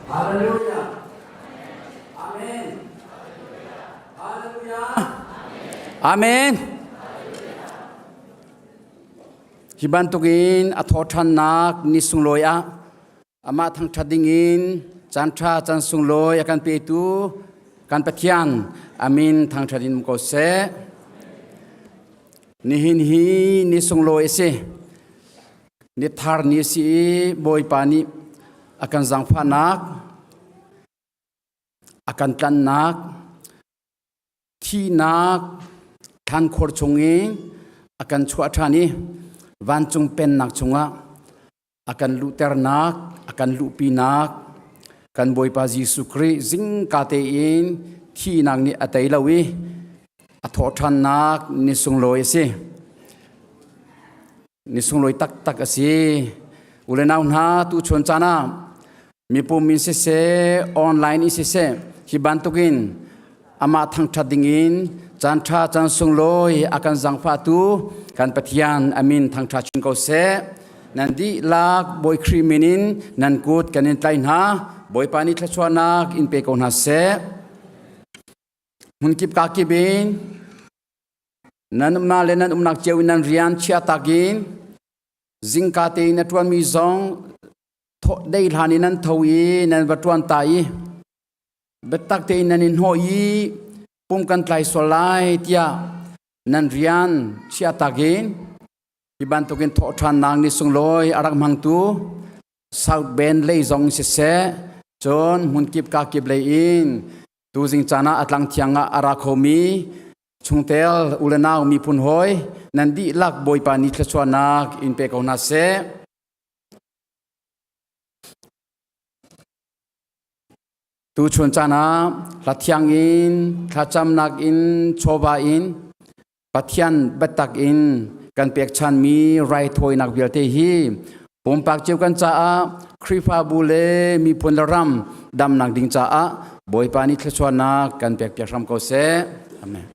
Hallelujah. Amen. Hallelujah. Amen. Hi bantukin a thawṭhannak ni sunglawi ah amah thangṭhat dingin caan ṭha caan sunglawi a kan petu kan Pathian amin thangṭhat in um ko seh. Nihin hi ni sunglawi a si. Ni thar ni a si i Bawipa nih a kan zaangfahnak, a kan tlanhnak, thihnak thlankhur chungin a kan chuah ṭhan i vancung pennak chungah a kan luhternak, a kan luhpinak, kan Bawipa Jesuh Khrih zingka tein thihnak nih a tei lo i a thawhṭhannak ni sunglawi a si. Ni sunglawi taktak a si. U le nau hna, tuchun caan ah mipum in siseh, online in siseh, hi bantukin amah thangṭhat dingin caan ṭha caan sunglawi a kan zaangfahtu kan Pathian a min thangṭha chin ko seh. Nan dihlak Bawi Khrih min in nan kut kan in tlaih hna. Bawipa nih thluachuahnak in pe ko hna seh. Hmunkip kakip in nan umnak le nan umnak cio in nan rian chiahtak in zingka tein a ṭuanmi zong dei hlan in nan tho i nan va ṭuan ta i biatak tein nan i hnawh i pum kan tlai sual lai tiah nan rian chiahtak in hi bantukin thawhṭhannak ni sunglawi a rak hmangtu South Bend lei zong siseh cun hmunkip kakip lei in tuzing caan ah a tlang thiang ah a ra khomi chungtel u le nau miphun hawi nan dihlak Bawipa nih thluachuahnak in pe ko hna seh. Tuchun caan ah hla thiang in thlacamnak in chawva in Pathian biatak in kan pekchanmi raithawinak vialte hi pumpak cio kan caah Khrihfabu le miphun le ram damnak ding caah Bawipa nih thluachuahnak kan pekpiak hram ko seh. Amen.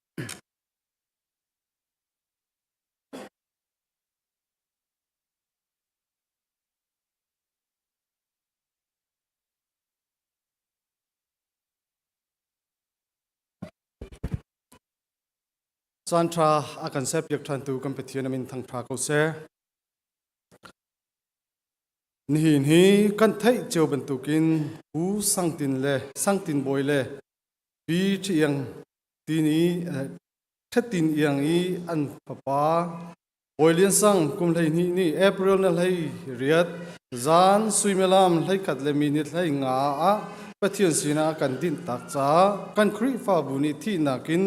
Caan ṭha a kan serpiak ṭhantu kan Pathian a min thangṭha ko seh. Nihin hi kan theih cio bantukin Pu Sangtin le Sangtin Bawi le Pi Ṭhi Iang tin i Ṭhetin Iang i an fapa Bawi Lian Sang kum 12 nih April na 18 zan suimilam 11 le minute 15 ah Pathian sinah a kan dinhtak caah kan Khrihfabu nih thihnak in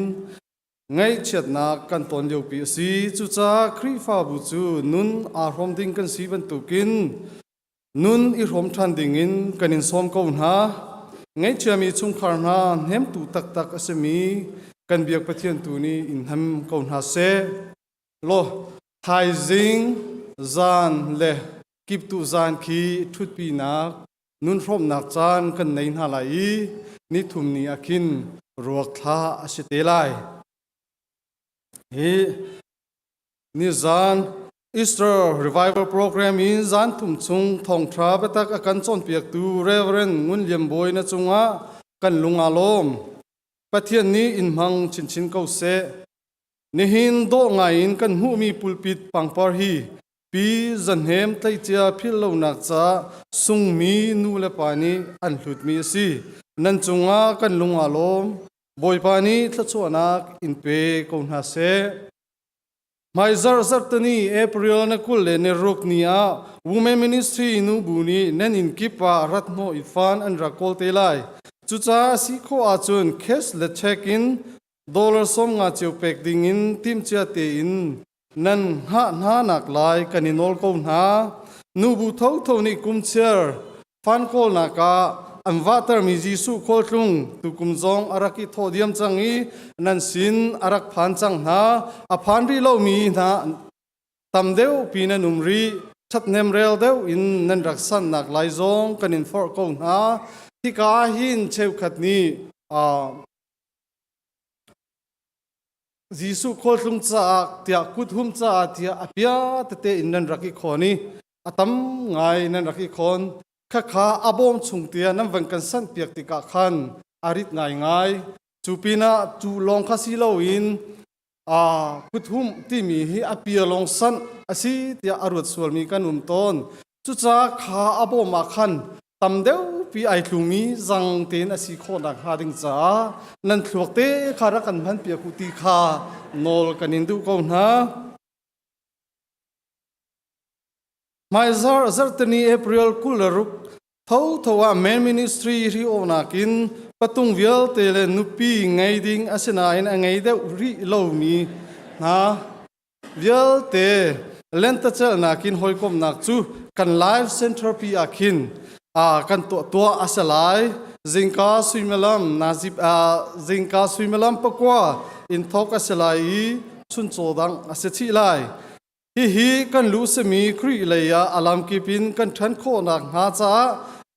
ngaihchiatnak kan ton liopi a si. Cucaah Khrihfabu cu nun aa hrawm ding kan si bantukin nun i hrawm ṭhan dingin kan in sawm ko hna. Ngaihchiami chungkhar hna hnemtu taktak a simi kan biak Pathian tu nih in hnem ko hna seh. Law thaizing zan le kiptuh zan khi ṭhutpinak nun hrawmnak caan kan nei hna lai i nithum ni ah khin ruak thla a si te lai. Hi nizan Easter Revival Program in zan thum chung thawngṭha biatak a kan cawnpiaktu Reverend Ngun Lian Bawi na cungah kan lung aa lawm. Pathian nih in hmang chinchin ko seh. Nihin dawh ngai in kan hmuhmi pulpit pangpar hi Pi Zahnem tleicia philh lonak ca sungmi nu le pa nih an hlutmi a si. Nan cungah kan lung aa lawm. Bawipa nih thluachuahnak in pe ko hna seh. Hmaizarh zarhteni April na 26 ni ah Women Ministry nubu nih nan inn kip ah rat hnawh i fan an rak kawl te lai. Cucaah si khawh ahcun cash le check in dollar 50 cio pek ding in timhcia tein nan hngah hna nak lai kan i nawl ko hna. Nubu thotho nih kumchiar fan kawlnak ah an vahtermi Jesuh khualtlung tukum zong a rak i thawh diam cang i nan sin a rak phan cang hna. A phan rih lomi hna tam deuh pi nan um rih. Ṭhathnem rel deuh in nan rak sannak lai zong kan in forh ko hna. Hika ah hin cheukhat nih Jesuh khualtlung caah tiah kuthum caah tiah a pia tete in nan rak i khawn i a tam ngai nan rak i khawn. Khakha a bawm chung tia nan van kan sanh piak tikah khan a rit ngaingai. Cu pinah cu lawng kha si loin a kuthum timi hi a pia lawng sanh a si tiah a ruat sualmi kan um tawn. Cucaah kha a bawm ah khan tam deuhpi ai tlumi zang tein a si khawh nakhnga ding caah nan thluak te kha rak kan hman piak u ti kha nawl kan in duh ko hna. Hmaizarh zarhteni April 26 thotho ah Men Ministry ri awnak in patung vialte le nupi ngei ding asinain a ngei deuh rih lomi hna vialte lentecelhnak in hawikomhnak cu kan live center pi ah khin kan tuah tuah a si lai. Zingka suimilam nazip zingka suimilam pakua in thawk a si lai i chuncaw dang a si chih lai. Hihi kan lu simi Khrih lei ah a lamkip in kan ṭhan khawhnak hnga caah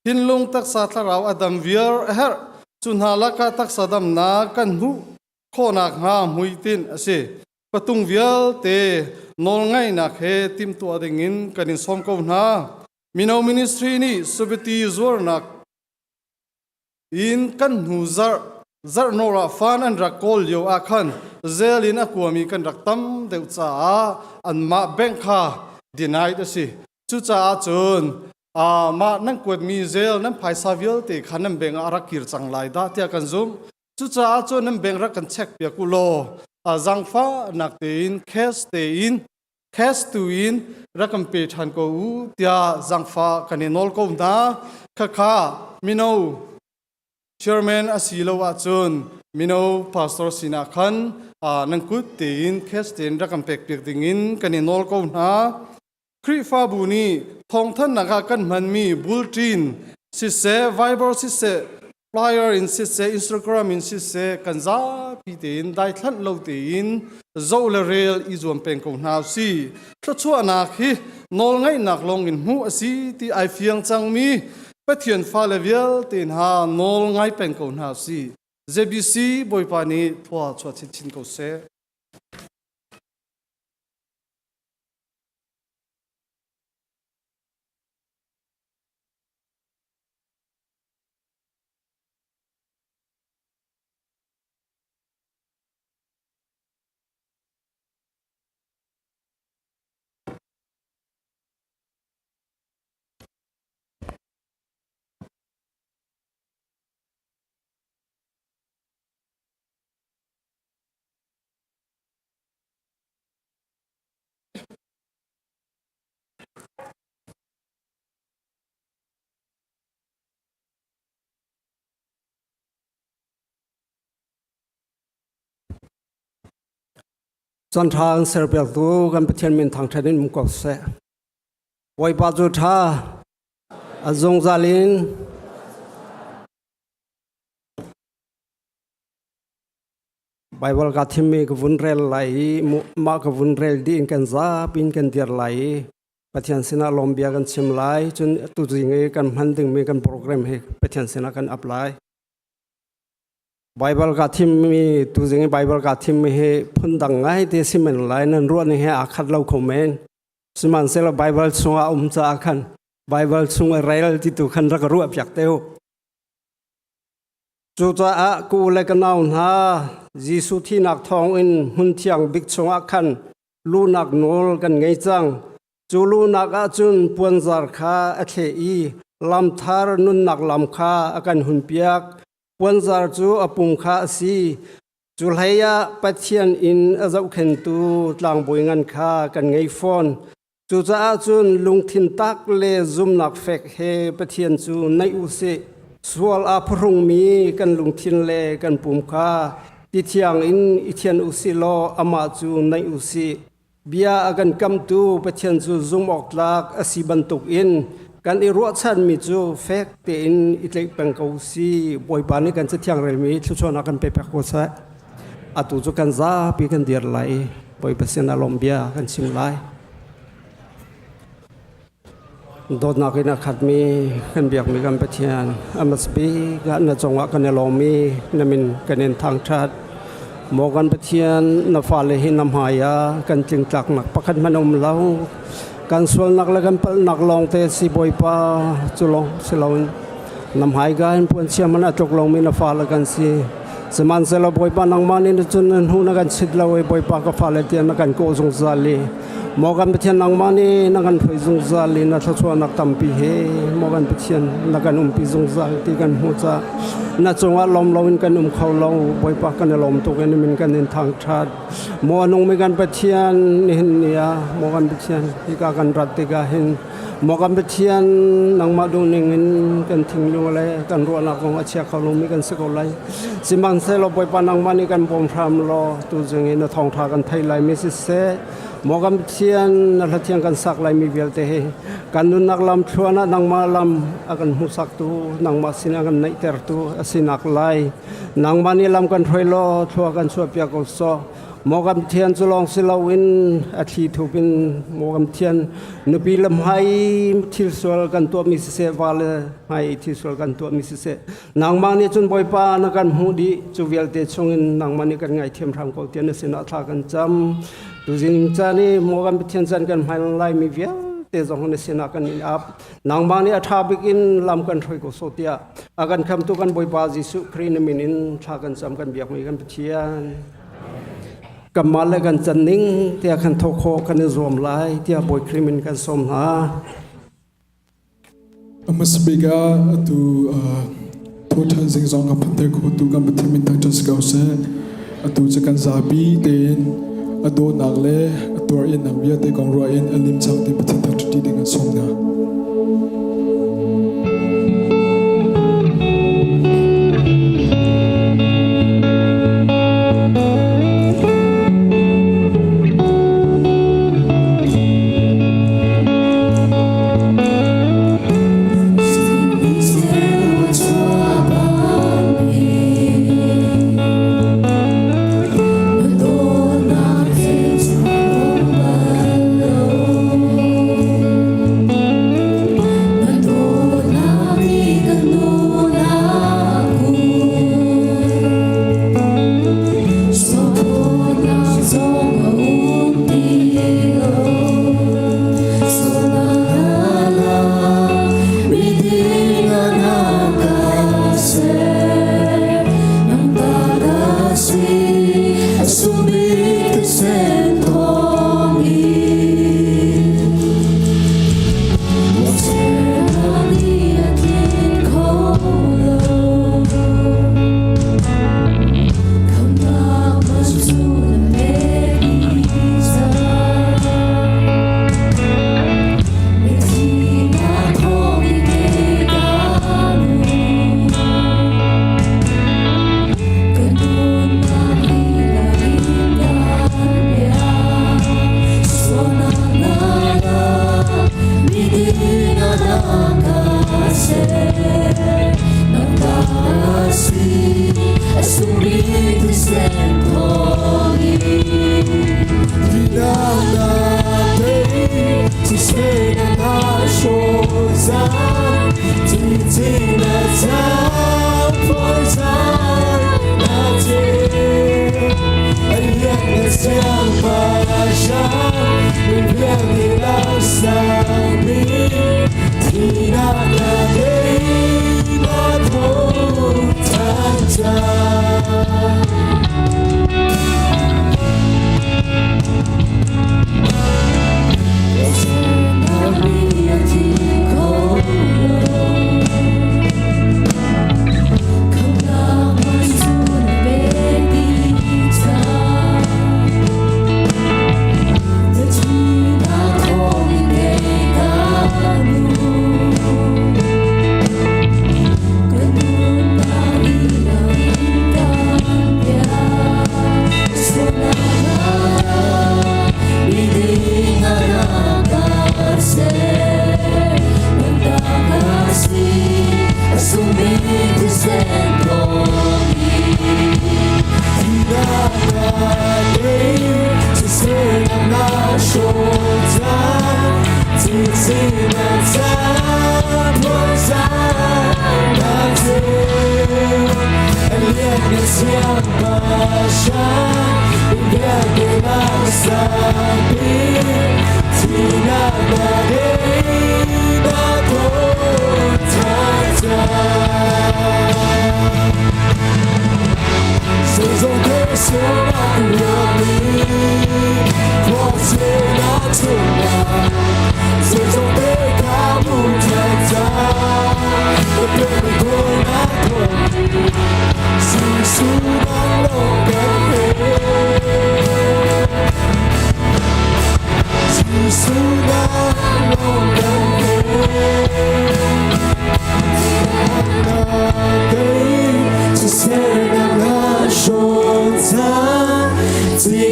thinlung taksa thlarau a dam viar a herh. Cu hna lakah taksa damnak kan hmuh khawhnak hnga hmuitinh a si. Patung vialte nawlngaihnak he timhtuah dingin kan in sawm ko hna. Mino ministry nih Subiti zuarnak in kan hnu zarh zarhnawr ah fan an rak kawl lio ah khan zel in a kuami kan rak tam deuh caah anmah bank kha denied a si. Cucaah cun mah nan kuatmi zel nan phaisa vialte kha nan bank ah a rak kir cang lai dah tiah kan zumh. Cucaah cun nan bank rak kan check piak u law zaangfahnak tein cash tein cash tu in rak kan pe ṭhan ko u tiah zaangfah kan i nawl ko hna. Khakha mino chairman a si lo ahcun mino pastor sinah khan nan kut tein cash tein rak kan pek piak dingin kan i nawl ko hna. Khrihfabu nih thawngthanhnak ah kan hmanmi bulletin siseh, Viber siseh, flyer in siseh, Instagram in siseh kan zapi tein daithlanh lo tein zoh le rel i zuam peng ko hna usih. Thluachuahnak hi nawlngaihnak lawng in hmuh a si ti ai fiang cangmi Pathian fale vialte hna nawl ngai peng ko hna usih. JBC Bawipa nih thua chuah chinchin ko seh. Caan ṭha an serpiaktu kan Pathian min thangṭhat in um ko seh. Bawipa cu ṭha, a zungzal in Baibal ka thimmi ka vun rel lai i mah ka vun rel dih in kan zapi in kan dir lai i Pathian sinah lawmbia kan chim lai. Cun tuzing i kan hman dingmi kan program hi Pathian sinah kan ap lai. Baibal ka thimmi tuzing i Baibal ka thimmi hi phundang ngai te si men lai nan ruah ning he aa khat lo kho men. Sihmanhsehlaw Baibal chungah um caah khan Baibal chung i rel ti tu khan rak ruah piak te u. Cucaah ku le ka nau hna, Jesuh thihnak thawngin hmun thiang bik chungah khan luhnak nawl kan ngei cang. Cu luhnak ah cun puanzar kha a thleh i lamthar nunnak lam kha a kan hunpiak. Puanzar cu a pum kha a si. Cu hleiah Pathian inn a zohkhenhtu tlangbawi ngan kha kan ngei fawn. Cucaah cun lungthin tak le zumnak fek he Pathian cu naih u sih. Sual aa phuhrungmi kan lungthin le kan pum kha ti thiang in i thian u sih law amah cu naih u sih. Bia a kan kamtu Pathian cu zumh awk tlak a si bantukin kan i ruahchanmi cu fek tein i tlaih peng ko u sih. Bawipa nih kan Cathiang relmi thluachuahnak kan pe pek ko seh. Atu cu kan zapi kan dir lai i Bawipa sinah lawm bia kan chim lai. Dawtnak in a khatmi kan biakmi kan Pathian a hmasabik ah na cungah kan i lawm i na min kan in thangṭhat. Maw kan Pathian, na fale hi na hmai ah kan tlingtlaknak pakhat hmanh a um lo. Kan sualnak le kan palhnak lawngte si Bawipa cu lawng si loin na hmaika in puanchia hmanh a tluk lomi na fale kan si. Sihmanhsehlaw Bawipa nangmah nih cun na hnu na kan chit lo i Bawipa ka fale tiah na kan kawh zungzal i maw kan Pathian nangmah nih na kan hruai zungzal i na thluachuahnak tampi he maw kan Pathian na kan umpi zungzal ti kan hmuh caah na cungah lawm loin kan um kho lo. Bawipa kan i lawm tuk i na min kan in thangṭhat. Maw a nungmi kan Pathian nihin ni ah maw kan Pathian hika kan rat tikah hin maw kan Pathian nangmah duhning in kan thinglung le kan ruahnak kong a chia kho lomi kan si ko lai. Sihmanhsehlaw Bawipa nangmah nih kan bawm hram law tuzing i na thawngṭha kan theih laimi siseh maw kan Pathian na hlathiang kan sak laimi vialte hi kan nunnak lam thluan ah nangmah lam a kan hmuhsaktu nangmah sinah kan naihtertu a sinak lai. Nangmah nih lam kan hruai law thlua kan chuahpiak ko sawh. Maw kan Pathian cu lawng si loin a thli thup in maw kan Pathian nupi le hmai thil sual kan tuahmi siseh va le hmai thil sual kan tuahmi siseh nangmah nih cun Bawipa na kan hmuh dih cu vialte chungin nangmah nih kan ngaithiam hram ko tiah na sinah thla kan cam. Tuzing caan i maw kan Pathian caan kan hman laimi vialte zong na sinah kan in ap. Nangmah nih a ṭha bik in lam kan hruai ko sawh tiah a kan khamtu kan Bawipa Jesuh Khrih na min in thla kan cam kan biakmi kan Pathian. Kanmah le kan can ning tiah kan thawk khawh kan i zuam lai tiah Bawi Khrih min kan sawm hna. Hmasa bik ah atu thawṭhan zing zong a phanter khotu kan Pathian min thangṭhat si ko seh. Atu cu kan zapi tein a dawtnak le a tuar innak vialte kong ruah in a lim cang ti Pathian thangṭhat ding kan sawm hna.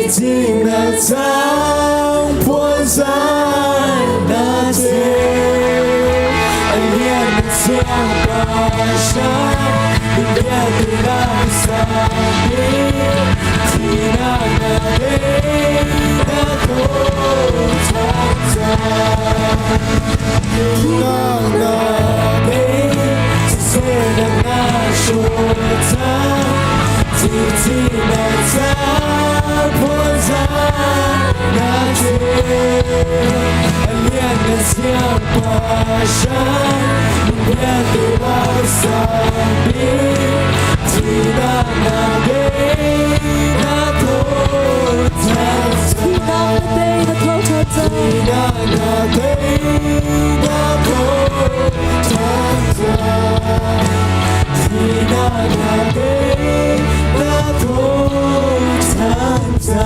Tina tang puanzar na te Alian siang pasha Biblia tina sabi Tina na te na to ta Tina na te Sena na shota Tina tang puanzar na te Alian siang pasha Biblia tina sabi Tina na te na to ta Tina na te na tho tha ta Tina na te na to ta ta Tina na te na to ta ta.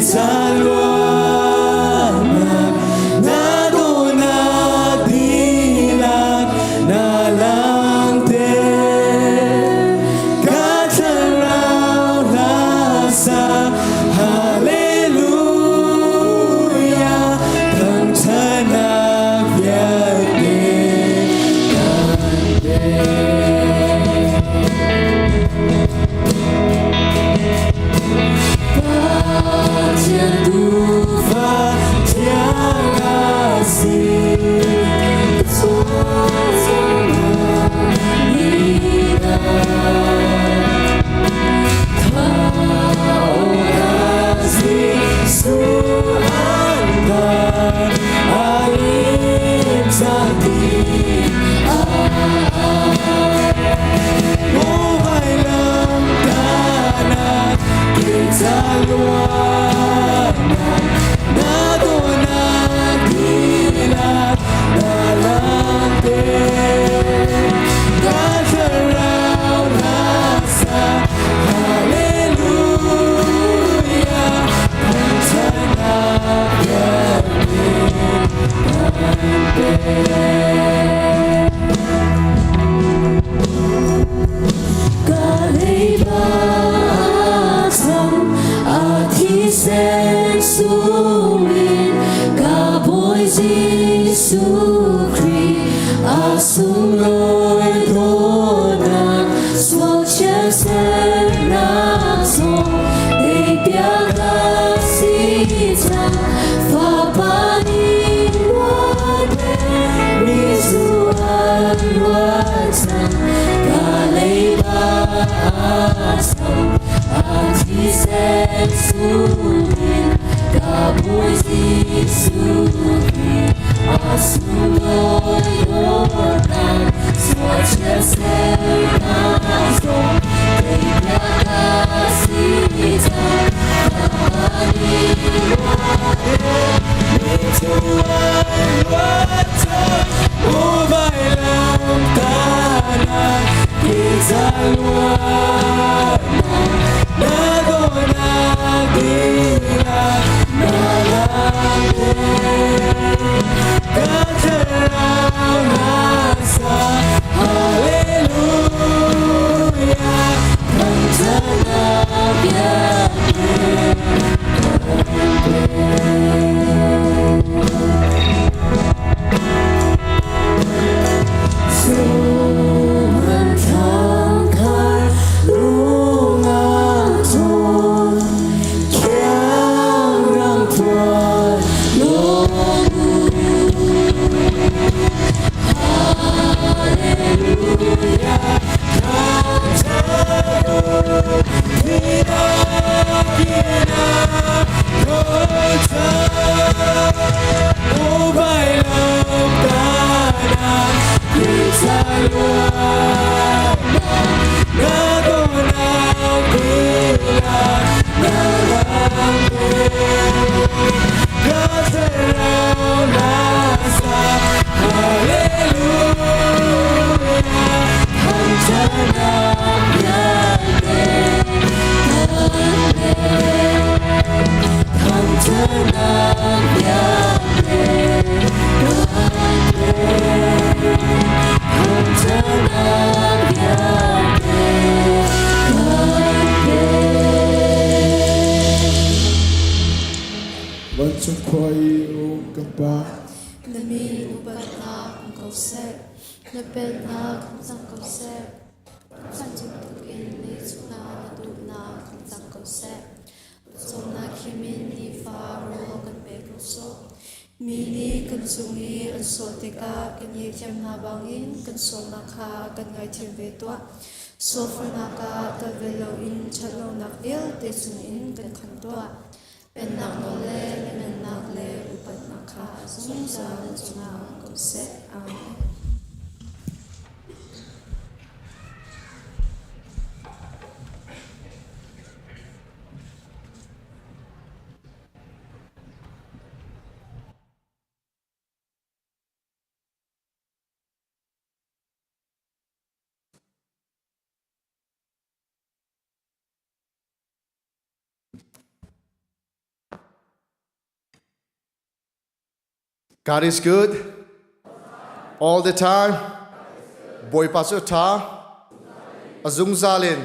Saluanak na dawhnak dihlak na langter ka thlarau hla sa Hallelujah thangṭhatnak vialte kan pek. Pathian tuufa thiang a si. Jesuh Khrih a sunglawi dawtnak sual chiatsernak zong teipiak a si cang Fapa nih luater mi zu an luat cang ka leiba a cham a thisen sungin ka Bawi Jesuh Khrih a sunglawi dawtnak sual chiatsernak zong teipiak a si cang Fapa nih luater mi zu an luat cang Vancung khua i um kan Pa. Na min upatnak um ko seh. Na pennak um cang ko seh. Vancung in leicung ah na duhnak um cang ko seh. Cawmnak himin nifa rawl kan pe ko sawh. Mi nih kan cung i an sawh tikah kan ngaihthiam hna bangin kan sualnak kha kan ngaithiam ve tuah. Sualfahnak ah tel ve loin ṭhatlonak vialte chungin kan khamh tuah. Pennak nawl le lianhngannak le upatnak kha zungzal nan cungah um ko seh. Amen. God is good all the time. Bawipa cu a ṭha, a zungzal in.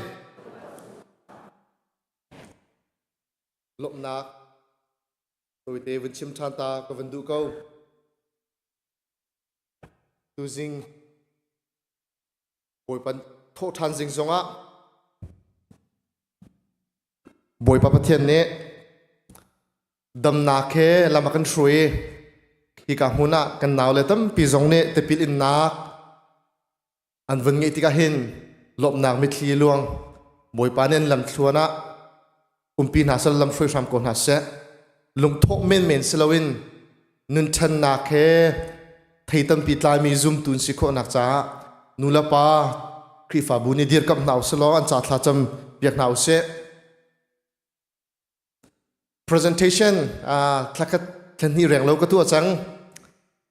Lawmhnak tawite vun chim ṭhan ta ka van duh ko. Tuzing Bawipa thawhṭhan zing zongah Bawipa Pathian nih damnak he lam a kan hruai i hika hmun ah kan naule tampi zong nih tipil innak an vun ngeih tikah hin lawmhnak mitthli luang. Bawipa nih an lam thluan ah umpi hna sal lam hruai hram ko hna seh. Lungthawh menmen si loin nun ṭhannak he thei tampi tlaimi zumtu si khawhnak caah nu le pa Khrihfabu nih dirkamh hna usih law an ca thlacam piak hna usih. Presentation thlakhat thlanhnih reng lo ka tuah cang.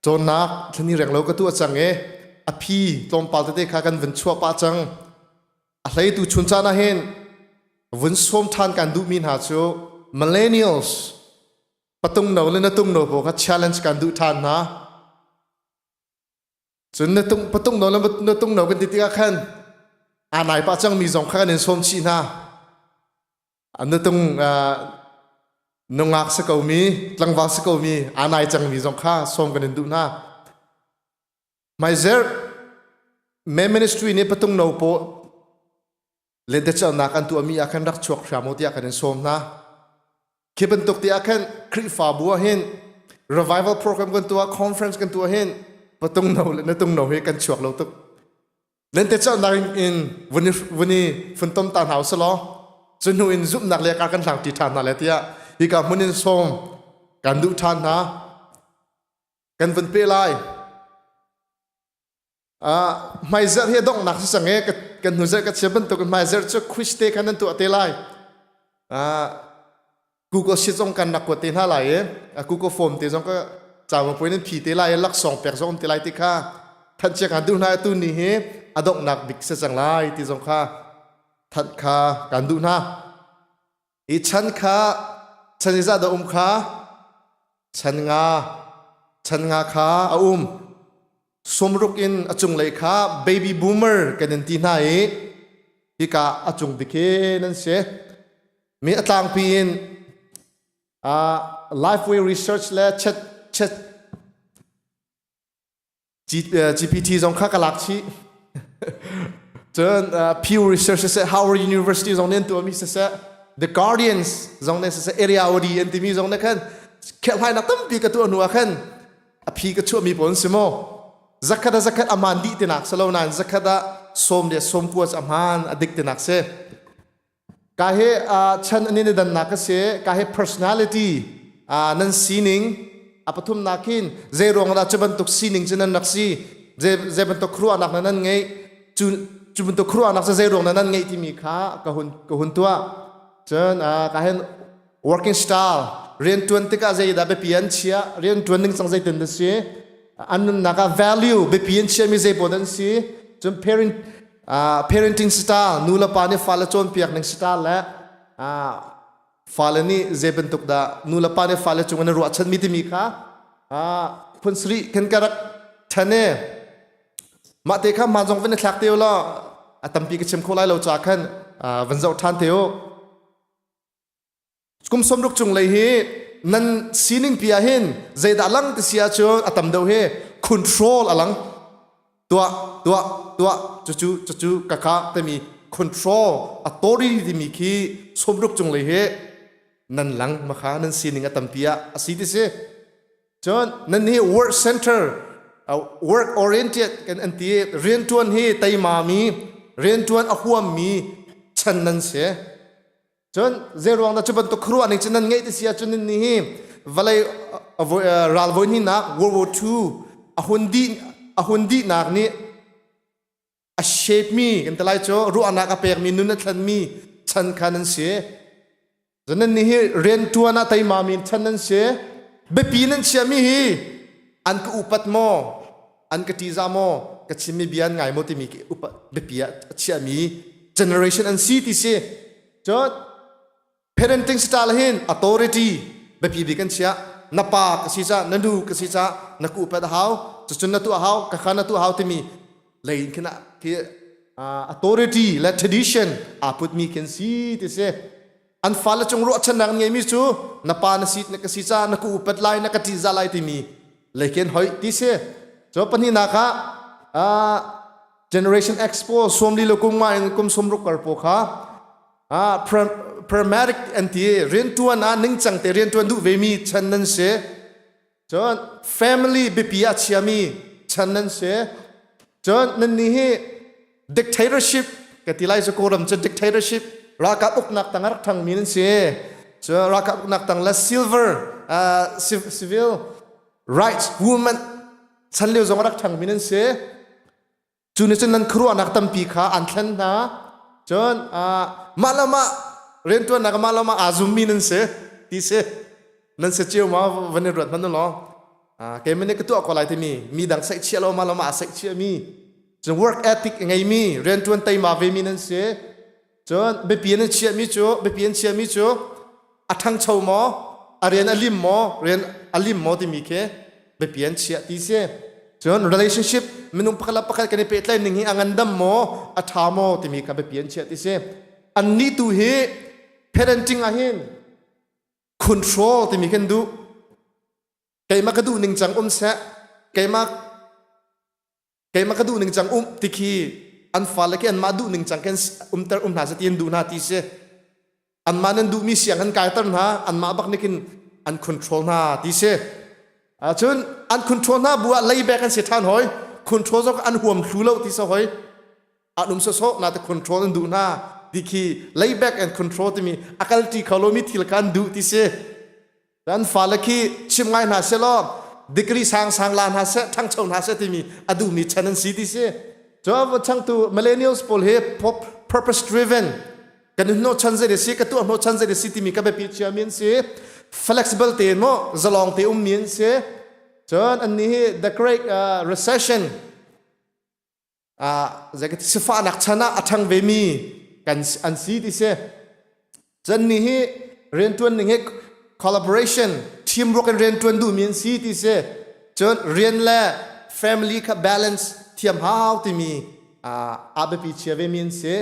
Cawnnak thlanhnih reng lo ka tuah cang i a phi tlawmpal tete kha kan vun chuah pah cang. A hleitu chun caan ah hin vun sawm ṭhan kan duhmi hna cu millennials patung no le natung no pawl kha challenge kan duh ṭhan hna. Cun na tung patung no le na tung no kan ti tikah khan aa nai pah cangmi zong kha kan in sawm chih hna. Na tung nungak si komi, tlangval si komi, aa nai cangmi zong kha sawm kan in duh hna. Hmaizerh me ministry nih patung no paw lentecelhnak an tuahmi ah khan rak chuak hram u tiah kan in sawm hna. Khi bantuk ti ah khan Khrihfabu ah hin revival program kan tuah, conference kan tuah hin patung no le natung no hi kan chuak lo tuk. Lentecelhnak in vun i vun i funtom ta hna usih law cu hnu in zumhnak le kar kan hlang ṭi ṭhan hna le tiah hika hmun in sawm kan duh ṭhan hna. Kan vun pe lai. Hmaizarh hi a donghnak si cang e kan hnuzarh ka chia bantuk in hmaizarh cu quiz te khan nan tuah te lai. Google Sheet zong kan rak kuat te hna lai i Google Form te zong ka cawa puai nan phi te lai i laksawng pek zong um te lai ti kha thanh chia kan duh hna. Atu ni hi a donghnak bik si cang lai ti zong kha thanh kha kan duh hna. I chan kha chan i zah dah um kha chan nga chan nga kha a um. 60 in a cunglei kha baby boomer kan in ti hna i hika a cung bik hi nan si. Mi a tlangpi in Lifeway Research le chat chat GPT zong kha ka lak chih. Cun Pew Research siseh, Howard University zong nih an tuahmi siseh, The Guardians zong nih siseh, Area OD an timi zong nih khan kherhhlainak tampi ka tuah hnu ah khan a phi ka chuahmi pawl an si maw? Zakhat a zakhat a hmaan dih tinak si lo nain zakhat ah sawm le sawm kua cu a hmaan a dik tinak si. Ka hi chan an in i dannak a si. Ka hi personality nan sining a pathumnak hin zei ruang dah cu bantuk sining cu nan rak si, zei bantuk khuaruahnak na nan ngeih, cu cu bantuk khuaruahnak cu zei ruang na nan ngeih timi kha ka hun tuah. Cun ka hin working style, riantuan tikah zei dah biapi an chiah, riantuan ning cang zeitin na si, an nunnak ah value biapi an chiahmi zei pawl an si, cun parent parenting style, nu le pa nih fale cawnpiak ning style le fale nih zei bantuk dah nu le pa nih fale cung an ruahchanmi timi kha phun sarih kan ka rak ṭhen e. Mah te kha hmaan zong van i thlak te u law a tampi ka chim kho lai lo ca khan van zoh ṭhan te u. Kum 60 cung lei hi nan sining pi ah hin zeidah lang ti si ahcun a tam deuh hi control a lang. Tuah, tuah, tuah, cucu, cucu, kaka timi control, authority timi khi 60 cung lei hi nan lang makha nan sining a tampi ah a si ti si. Cun nan hi work center, work oriented kan an ti, riantuan hi teima mi, riantuan a huam mi chan nan si. Cun zeiruang dah cu bantuk khuaruah ning cu nan ngeih ti si ahcun nin ni hi vawlei ral voi hnihnak World War II a hun dihnak nih a shape mi kan ti lai cu ruahnak a pekmi nun a thlenmi chan kha nan si. Cun nan nih hi rianṭuan ah teima mi chan nan si. Biapi nan chiahmi hi an ka upat maw, an ka ṭihzah maw, ka chimmi bia an ngai maw timi upat biapi ah a chiahmi generation an si ti si. Cun parenting style hin authority biapi bik an chiah. Na pa ka si ca, na nu ka si ca, na ku upat a hau, cucun na tuah hau, ka kha na tuah hau timi lei in khin khi authority le tradition aa putmi khin si ti si. An fale cung ruahchannak an ngeimi cu na pa na si na ka si ca na ku upat lai na ka ṭihzah lai timi lei khin hoi ti si. Cu pahnihnak ah Generation X pawl sawmli le kum nga in kum 60 kar pawl kha paramedic an ti riantuan ah ningcang te riantuan duh ve mi chan nan si. Cun family biapi ah chiami chan nan si. Cun nan nih hi dictatorship ka ti lai cu Kawlram cu dictatorship ralkap uknak tang a rak ṭhangmi nan si. Cun ralkap uknak tang le silver civil rights movement chan lio zong a rak ṭhangmi nan si. Cu nih cun nan khuaruahnak tampi kha an thlen hna. Cun mah le mah rianṭuannak mah le mah aa zummi nan si ti si. Nan si cio ma van i ruat hmanh u law. Keimah nih ka tuah ko lai timi mi dang saihchiah lo mah le mah aa saihchiahmi cun work ethic a ngeimi rianṭuan teima vemi nan si. Cun biapi an chiahmi cu biapi an chiahmi cu a ṭhangcho maw a rian a lim maw rian a lim maw timi khi biapi an chiah ti si. Cun relationship minung pakhat le pakhat kan i pehtlaih ning hi a ngandam maw a ṭha maw timi kha biapi an chiah ti si. Annih tu hi parenting ah hin control timi kan duh. Keimah ka duh ning cang um seh. Keimah keimah ka duh ning cang um ti khi an fale khi anmah duh ning cang khin umter um hna seh ti an duh hna ti si. Anmah nan duhmi siang an kaiter hna, anmah bak nih khin an control hna ti si. Cun an control hna bu ah layback an si ṭhan hoi. Control zong an huam thlu lo ti si hoi. An um sawsawh na te control an duh hna ti khi layback and control timi a kalṭi kho lomi thil kha an duh ti si. An fale khi chim ngai hna seh law degree sang sang la hna seh ṭhangcho hna seh timi a duhmi chan an si ti si. Cu changtu millennials pawl hi purpose driven kan hnawh chan zei si ka tuah hnawh chan zei si timi ka biapi chiami an si. Flexible tein maw zalong te ummi an si. Cun annih hi the great recession zeikati sifahnak chan ah a ṭhang vemi kan an si ti si. Cun ni hi rianṭuan ning hi collaboration teamwork in rianṭuan duhmi an si ti si. Cun rian le family kha balance thiam hau timi aa biapi chia vemi an si.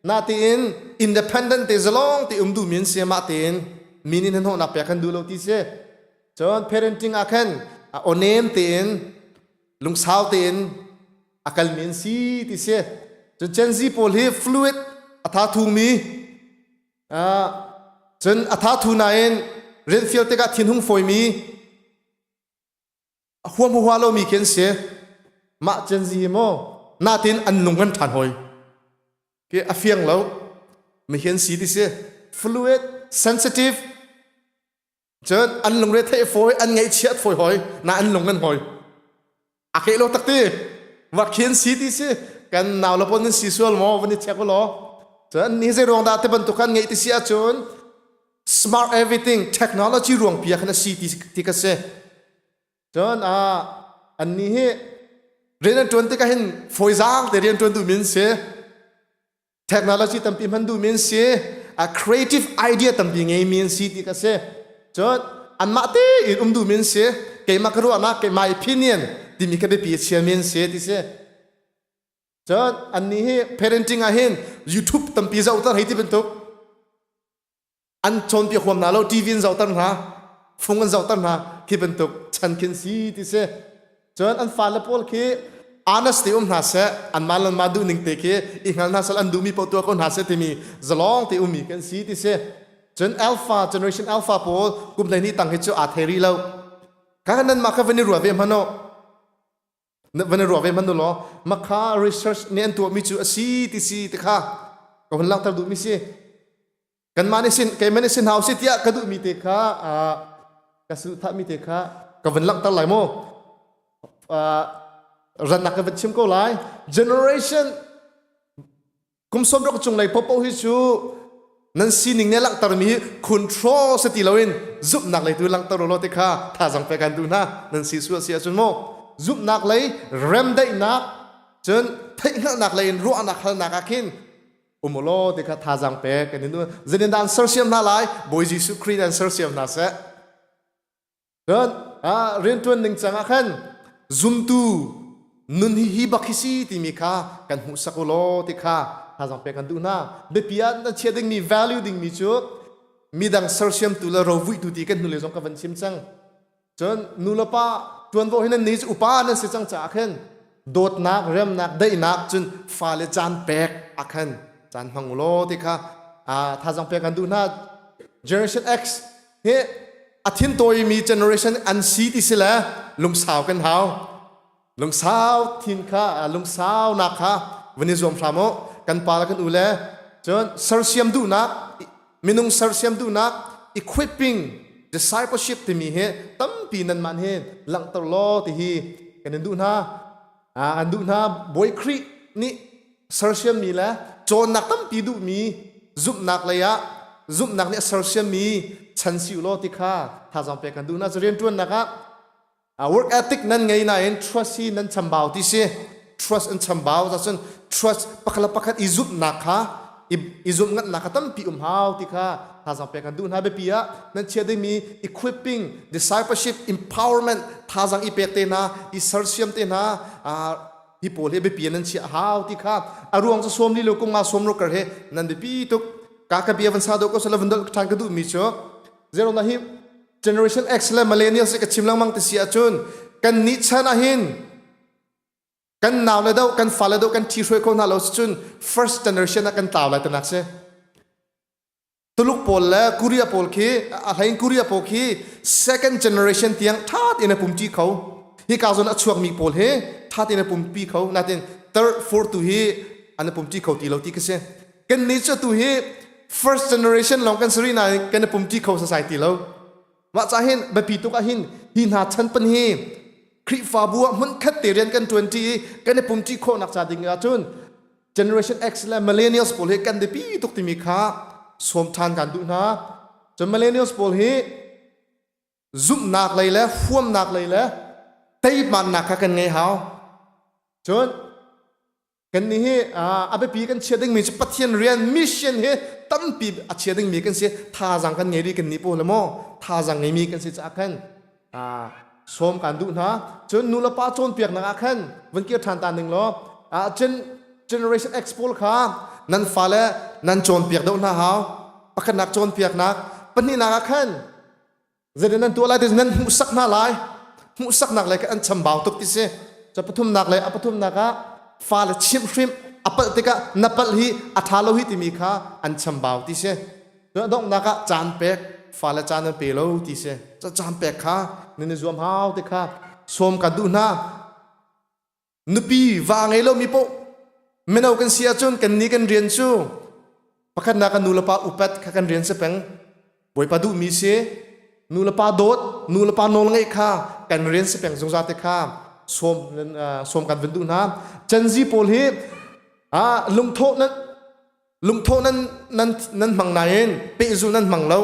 Natein independent te zalong te um duhmi an si mah tein mi nih hnahnawhnak pek kan duh lo ti si. Cun parenting ah khan awnem tein lungsau tein a kalmi an si ti si. Cun Gen Z pawl hi fluid a tha thumi cun a tha thu nain rian fial tikah thinhung fawimi a huam hua lomi khi an si. Mah Gen Z hi maw natin an lung an ṭhan hoi. Khi a fiang lo mi hi an si ti si. Fluid, sensitive, Cun an lungre theih fawi, an ngaihchiat fawi hoi, na an lung an hoi. A ke lo takti. Va khin si ti si. Kan nau le pon nan si sual maw van i check law. Cun ni zei ruang dah te bantuk kan ngeih ti si ahcun smart everything technology ruang pia khan a si ti ti ka si. Cun a an ni hi rian an tuan tikah hin fawizaang te rian tuan duh min si. Technology tampi hman duhmi an si. A creative idea tampi ngeimi an si ti ka si. Cun anmah tein um duhmi an si. Keimah ka ruahnak, my opinion timi ka biapi a chiami an si ti si. Cun annih hi parenting ah hin YouTube tampi zohter hei ti bantuk an cawnpiak huam hna lo TV an zohter hna fung an zohter hna khi bantuk chan khin si ti si cun an fale pawl khi honest te um hna seh anmah le anmah duh ning te khi i hngal hna seh an duhmi paoh tuah ko hna seh timi zalong te ummi kan si ti si cun alpha generation alpha pawl kum 12 tang hi cu aa thei rih lo kha nan mah kha van i ruah ve hmanh u van i ruah ve hmanh u law makha research nih an tuahmi cu a si ti si ti kha ka hun langhter duhmi si Kanmah nih sin keimah nih sin hau si tiah ka duhmi te kha ka sulhthahmi te kha ka vun langhter lai mu. Rannak ka van chim ko lai. Generation kum 60 cung lei popo hi cu nan sining nih langhtermi hi control si ti loin zumhnak lei tu langhter law te kha thazang pe kan duh hna nan si sual si ahcun mu zumhnak lei remdaihnak cun theihhngalhnak lei in ruahnak halnak ah khin um law ti kha thazaang pek kan in zenin dah an sersiam hna lai Bawi Jesuh Khrih an sersiam hna seh. Cun rianṭuan ning cang ah khan zumtu nun hi hi bak hi si timi kha kan hmuhsak u law ti kha thazaang pek kan duh hna. Biapi ah nan chiah dingmi value dingmi cu midang sersiamtu le rovuihtu ti kan hnulei zong ka van chim cang. Cun nu le pa ṭuanvo hi nan ni cu upa nan si cang caah khin dawtnak, remnak, daihnak cun fale caan pek ah khan caan hmang u law ti kha thazaang pek kan duh hna. Generation X hi a thin tawimi generation an si ti si le lungsau kan hau. Lungsau thin kha lungsau nak kha van i zuam hram u. Kan pa le kan u le cun sersiam duhnak minung sersiam duhnak equipping discipleship timi hi tampi nan man hi langhter law ti hi kan in duh hna. An duh hna Bawi Khrih nih sersiammi le cawnnak tampi duhmi zumhnak lei ah zumhnak nih a sersiammi chan si u law ti kha thazaang pek kan duh hna. Cu rianṭuannak ah work ethic nan ngei nain trust hi nan chambau ti si. Trust an chambau cun trust pakhat le pakhat i zumhnak kha i zumh ngatnak kha tampi um hau ti kha thazaang pek kan duh hna. Biapi ah nan chia dingmi equipping, discipleship, empowerment thazaang i pek te hna, i sersiam te hna hi pawl hi biapi nan chiah hau ti kha a ruang cu sawm li lo kum nga sawm ro kar he nan biapi tuk ka ka bia van sa do ko sala van dol than ka duh mi cu zero na hi generation X le millennials ka chim lengmang ti si ahcun kan ni chan ah hin kan nau le do kan fa le do kan thi hruai ko hna lo cun first generation ah kan tlau lai tanak si Tuluk pawl le Korea pawl khi a hlein Korea pawl khi second generation tiang tha tein a pumṭi kho. Hika zawn a chuakmi pawl hi tha tein a pumpi kho. Natin third, fourth tu hi an pumṭi kho ti lo ti ka si. Kan nih cu tu hi first generation lawng kan si rih nain kan i pumṭi kho sasai ti lo. Mah ca hin biapi tuk ah hin hi hna chan pan hi Khrihfabu ah hmunkhat te rian kan ṭuanṭi i kan i pumṭi khawhnak ca ding ahcun Generation X le Millennials pawl hi kan biapi tuk timi kha sawm ṭhan kan duh hna. Cun Millennials pawl hi zumhnak lei le huamnak lei le teimannak kha kan ngei hau. Cun Kannih hi a biapi kan chia dingmi cu Pathian rian mission hi tampi a chia dingmi kan si. Thazaang kan ngei rih kannih pawl maw thazaang ngeimi kan si caah khan sawm kan duh hna. Cun nu le pa cawnpiaknak ah khan vun kir ṭhan ta ning law cun Generation X pawl kha nan fale nan cawnpiak deuh hna hau. Pakhatnak cawnpiaknak, pahnihnak ah khan Zeitin nan tuah lai ti nan hmuhsak hna lai. Hmuhsaknak lei an chambau tuk ti si. Ca pathumnak le a pathumnak ah fale chimhhrimh a palh tikah na palh hi a ṭha lo hi timi kha an chambau ti si. Cun a donghnak ah caan pek fale caan an pe lo ti si. Caan pek kha nan i zuam hau ti kha sawm kan duh hna. Nupi va ngei lomi paoh mino kan si ahcun kan ni kan rian cu pakhatnak kan nu le pa upat kha kan rian si peng. Bawipa duhmi si nu le pa dawt, nu le pa nawl ngeih kha kan rian si peng zungzal te kha sawm sawm kan vun duh hna. Gen Z pawl hi lungthawh nan lungthawh nan nan nan hmang nain pehzul nan hmang lo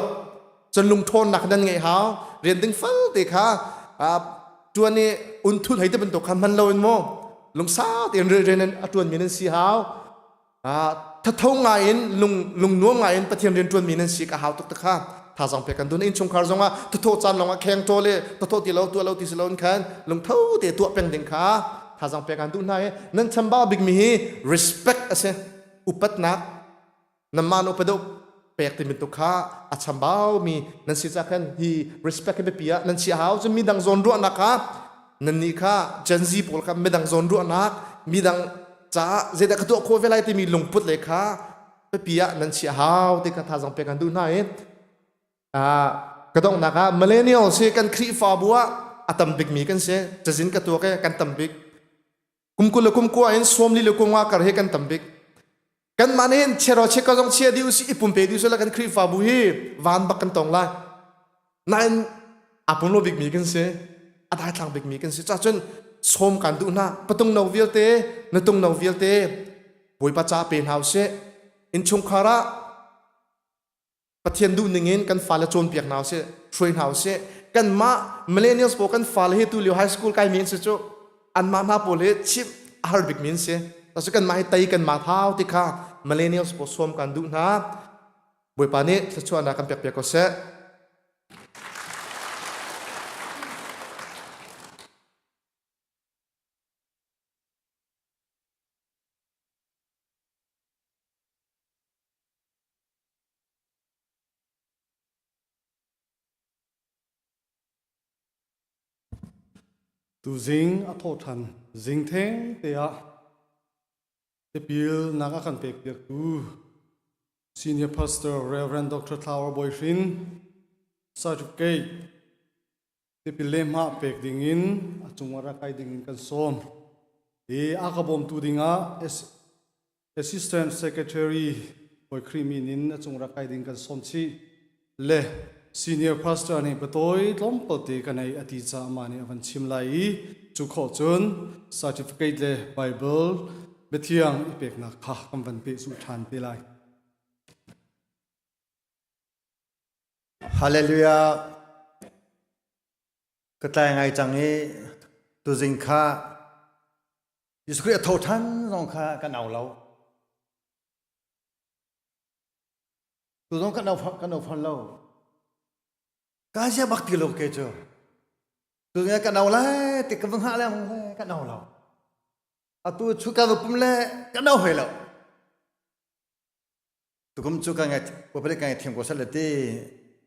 cun lungthawnnak nan ngeih hau rian ding fal te kha tuan i unthut hei te bantuk kha hman lo in maw lungsau tein rian a tuan mi nan si hau thatho ngai in lung lung nuam ngai in pathian rian tuan mi nan si ka hau tuk te kha thazang pe kan dun in chungkhar zongah thatho caan longah kheng ṭawl i thatho ti lo tuah lo ti si lo in khan lungtho te tuah peng ding kha thazang pe kan duh hna i nan chambau bik mi hi respect a si upatnak nanmah na upa deuh pek timi tu kha a chambau mi nan si ca khan hi respect hi biapi ah nan chia hau cun midang zawn ruahnak kha nan nih kha Gen Z pawl kha midang zawn ruahnak midang caah zeidah ka tuah khawh ve lai timi lungput le kha biapi ah nan chia hau ti kha thazang pek kan duh hna i ka donghnak ah millennials hi kan Khrihfabu ah a tam bikmi kan si cazin ka tuak i kan tam bik Kum 20 le kum 20 in 40 le kum 50 kar hi kan tam bik. Kanmah nih hin chiaro chia ka zong chia dih usih i pumpe dih usih kan Khrihfabu hi van bak kan tong lai. Nain a pum lo bikmi kan si. A daithlang bikmi kan si. Cacun sawm kan duh hna. Patung no vialte, natung no vialte Bawipa ca pe hna usih. Innchungkhar ah Pathian duh ning in kan fale cawnpiak hna usih, hruai hna usih. Kanmah millennials pawl kan fale hi tulio high school kaimi an si cu anmah hna pawl hi chimh a har bikmi an si. Tasu kanmah hi tei kanmah thau ti kha millennials pawl sawm kan duh hna. Bawipa nih thluachuahnak kan pek piak ko seh. Tuzing a thawhṭhan zing theng te ah tipil nak a kan pek piaktu Senior Pastor Reverend Dr. Thlau Bawi Hrin certificate tipil le hmah pek ding in a cung ah rak kai ding in kan sawm. I a ka bawmtu ding ah Assistant Secretary Bawi Khrih min in a cung rak kai ding kan sawm chih le Senior Pastor nih biatawi tlawmpal te ka nei a ti caah mah nih a van chim lai i cu khawh cun certificate le Bible biathiang i peknak kha kan van pehzulh ṭhan te lai. Hallelujah. Ka tlai ngai cang i tuzing kha Jesuh Khrih a tho ṭhan zong kha kan au lo. Tu zong kan au kan au fawn lo. Ka zia bak ti lo ke cu. Tu zong kan au lai ti ka va hngah le kan au lo. Atu chu ka va pum le kan au hoi lo. Tukum cu ka ngai pale ka ngai thiam ko sal le ti.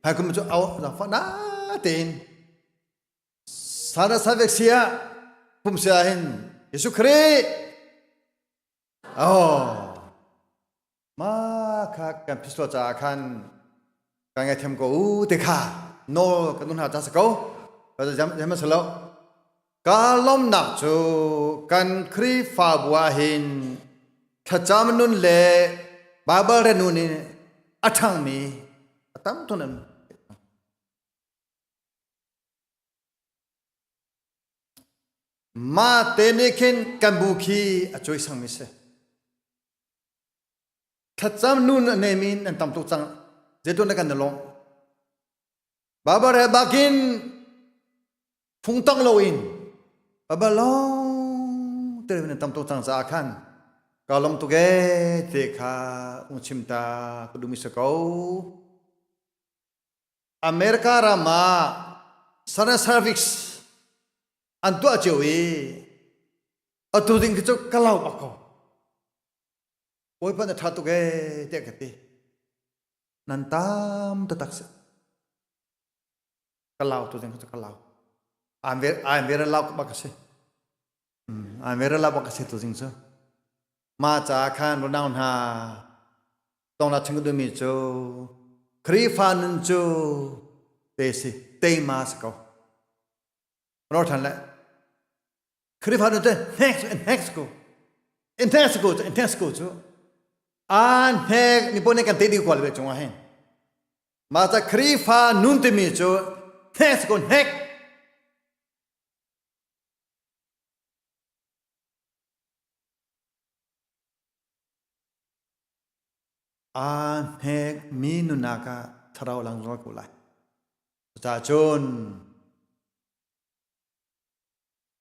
Hai kum cu au zang fa na tein Sana savek sia pum sia hin Jesuh Khrih oh ma kha kan phislo caah khan kan ngaithiam ko u te kha nawl kan nun hna ta sa ko ka jam jam salo ka lomnak cu kan Khrihfabu ah hin thlacam nun le Bible re nun in a ṭhangmi a tam tun an Mah te nih khin kan bu khi a cawisangmi si. Thlacam nun a neimi nan tam tuk cang. Zeitluk na kan na lawm. Babar he bakin phung tong loin Babar lawng te nan tam tuk cang caah khan ka lawm tuk ee te kha ung chim ta ka duhmi si ko. America ram ah Southern Service an tuah cio i atu ding khi cu ka lau bak ko. Bawipa na ṭha tuk ee tiah ka ti. Nan tam taktak si. Ka lau tu ding khi cu ka lau. I'm very, I'm very lau bak ka si. I'm very lau bak ka si tu ding cu. Mah caah khan unau hna tong la chim duhmi cu Khrihfa nun cu te si teima si ko. Ro than le Khrihfa nun cu hnek hnek ko. Hnek ko cu hnek ko cu an hnek ni pon kan te di kwal ve chung ah hin. Mah ca Khrihfa nun timi cu hnek ko hnek. Aa hnekmi nunnak ah thlarau lang zungzal ko lai. Cucaah cun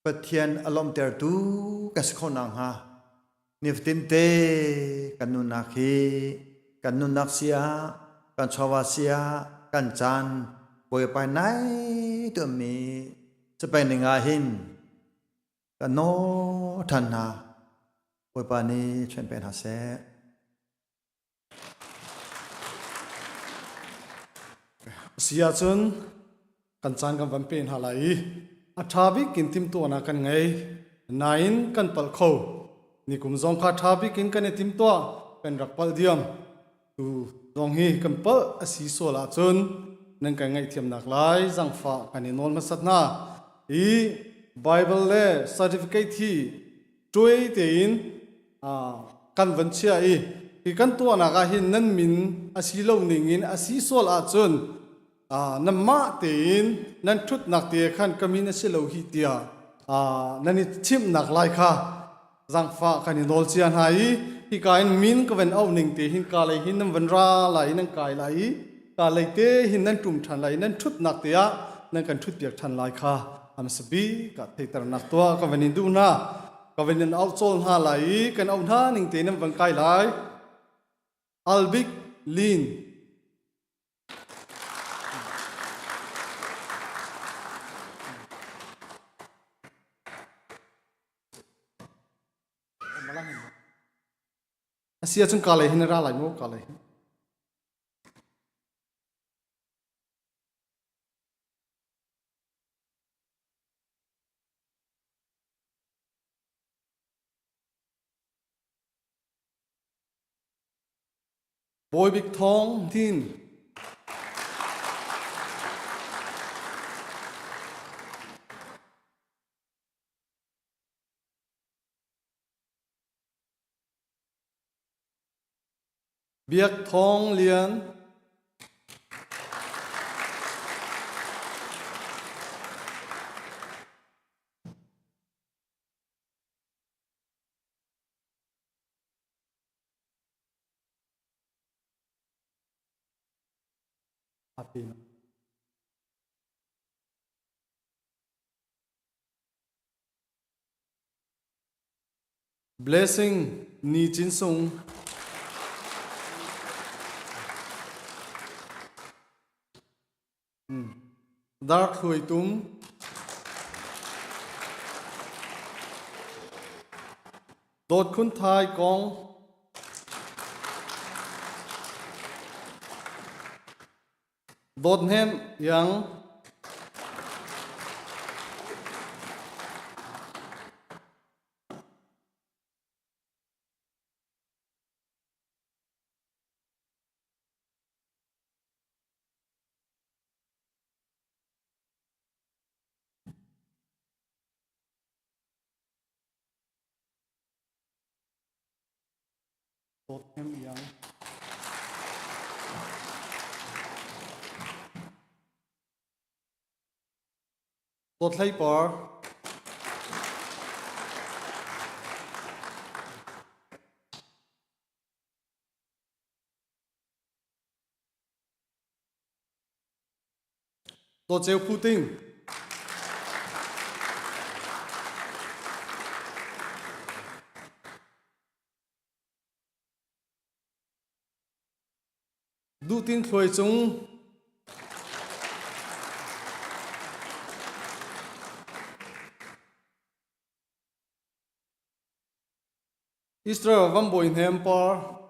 Pathian a lawmhtertu kan si khawh nakhnga nifatinte kan nunnak hi kan nunnak si ah kan chawva si ah kan caan Bawipa nai tuahmi capai ning ah hin Kan nawl ṭhan hna. Bawipa nih ṭhen pe hna seh. Si ahcun kan caan kan van pe hna lai i a ṭha bik in timhtuahnak kan ngei. Nain kan palh kho. Nikum zong kha ṭha bik in kan i timtuah, kan rak palh diam. Tu zong hi kan palh a si sual ahcun nan kan ngaihthiamnak lai zangfah kan i nawl hmasat hna. I Bible le certificate hi tuai tein kan van chia i hi kan tuahnak ah hin nan min a si lo ning in a si sual ahcun nanmah tein nan ṭhutnak te khan ka min a si lo hi tiah nan i chimhnak lai kha Zangfah kan i nawl cia hna i hika in min ka van auh ning te hin ka lei hin nan van ra lai i nan kai lai i ka lei te hin nan ṭum ṭhan lai i nan ṭhutnak te ah nan kan ṭhutpiak ṭhan lai kha a hmasa bik ah theiternak tuah ka van in duh hna. Ka van in auh cawl hna lai i kan auh hna ning te nan van kai lai. Albik Lin. A si ahcun ka lei hin na ra lai maw? Ka lei hin. Bawi Bik Thawng Hnin. Biak Thawng Lian. Blessing Ni Cin Sung. Dark Hluai Tum. Dawt Khun Thai Kong. Dawt Hnem Yang. Dawt Hnem Iang. Dawt Hlei Par. Dawt Ceu Phu Ting. Duh Tin Thluai Cung. Israel van bawi hnem par.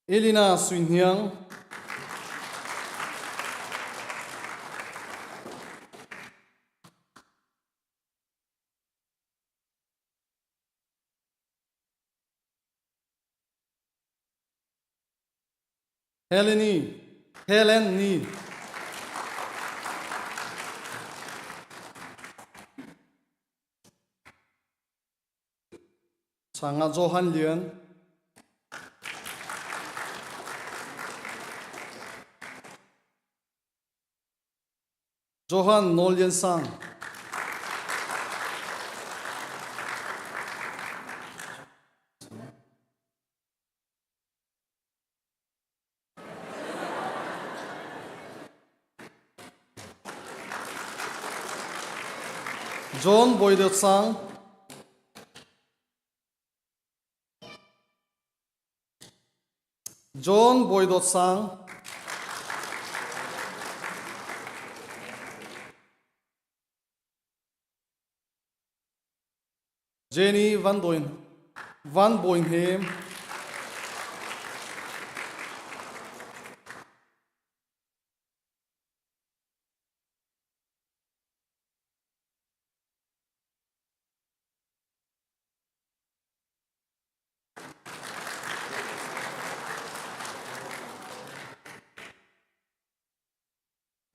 Elina Sui Hniang. Heleni, Helen ni. Sanga Johan Lian. Johan Nawl Lian Sang. John Bawi Dawt Sang. John Bawi Dawt Sang. Jenny Van Doin Van Bawi Hnem.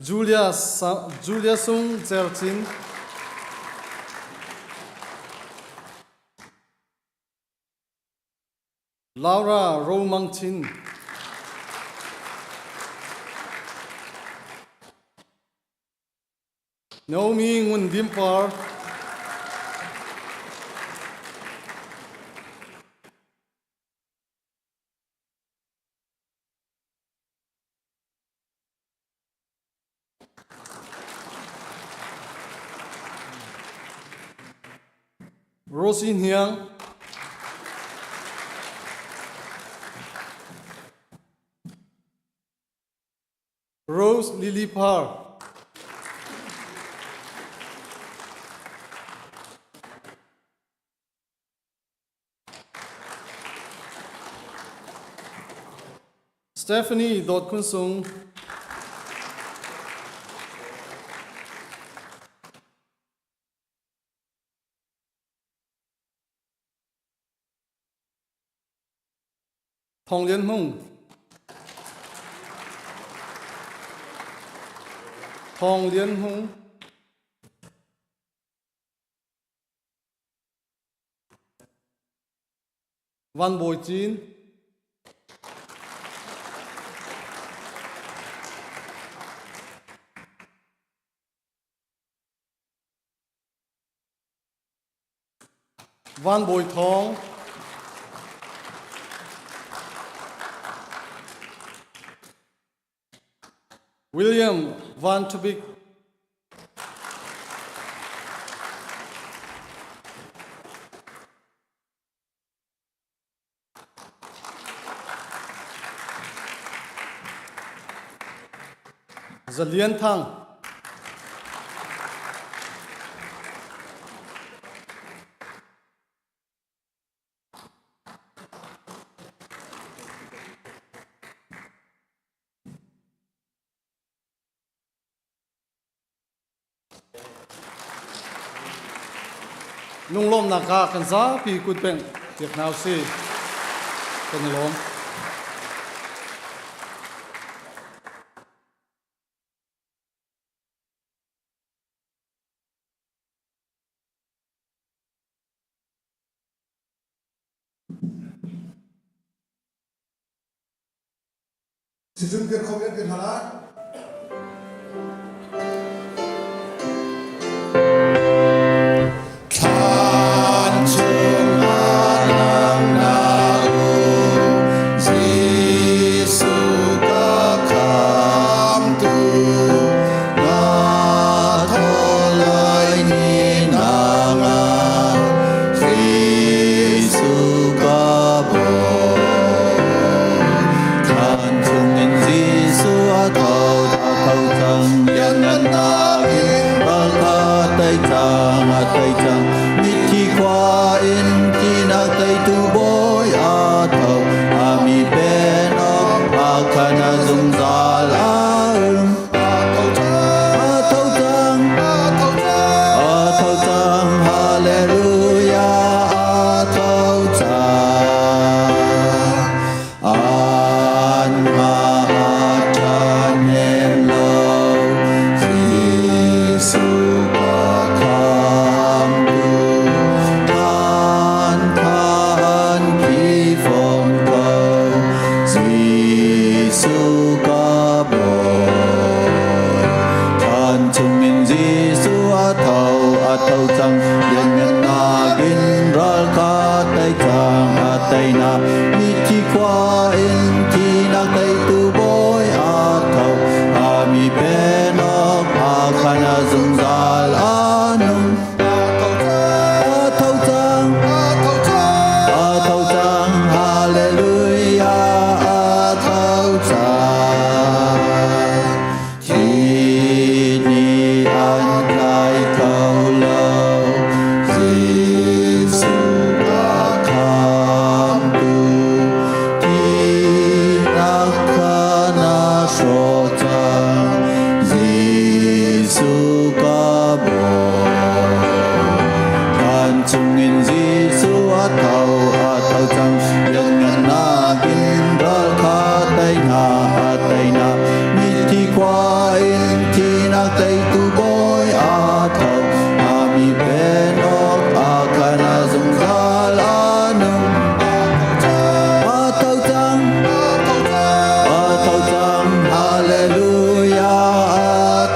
Julia Julia Sung Cercin. Laura Ro Mang Chin. Naomi Ngun Dim Par. Rosie Hniang. Rose Lily Par. Stephanie Dawt Khun Sung. Thawng Lian Hmung. Thawng Lian Hmung. Van Bawi Cin. Van Bawi Thawng. William Van Tubik. Zalian Thang. Lunglawmnak ah kan zapi kut bengh piak hna usih. Kan i lawm. Sicun kan khom kan hal ah Thlan chungah lang na um, Jesuh ka khamtu, na thaw lai ni nang ah, Jesuh ka bawi. Thlan chungin Jesuh a tho a tho cang lianngannak in ral kha tei cang a tei cang mithi khua in thihnak teitu bawi a tho a mi penok a khan a zungzal a um a tho cang a tho cang a tho cang a tho cang hallelujah a tho cang An ma ṭhahnem lo, Jesuh ka khamtu, Than kha an khi fawn ko, Jesuh ka bawi. Thlan chungin Jesuh a tho, a tho cang, lianngannak in ral kha tei cang, a teinak mithi khua in thihnak teitu bawi a tho, a mi penok a khan a zungzal a nung. A tho cang, a tho cang, a tho cang, a tho cang, hallelujah, a tho cang. Thi nih an tlai kho lo, Jesuh a khamtu. Thihnak kha na hrawh cang, Jesuh ka bawi. Thlan chungin Jesuh a tho, a tho cang, lianngannak in ral kha tei hna, a tei hna. Mithi khua in thihnak teitu bawi a tho, a mi penok a khan a zungzal a nung. A tho cang, a tho cang, a tho cang, hallelujah, a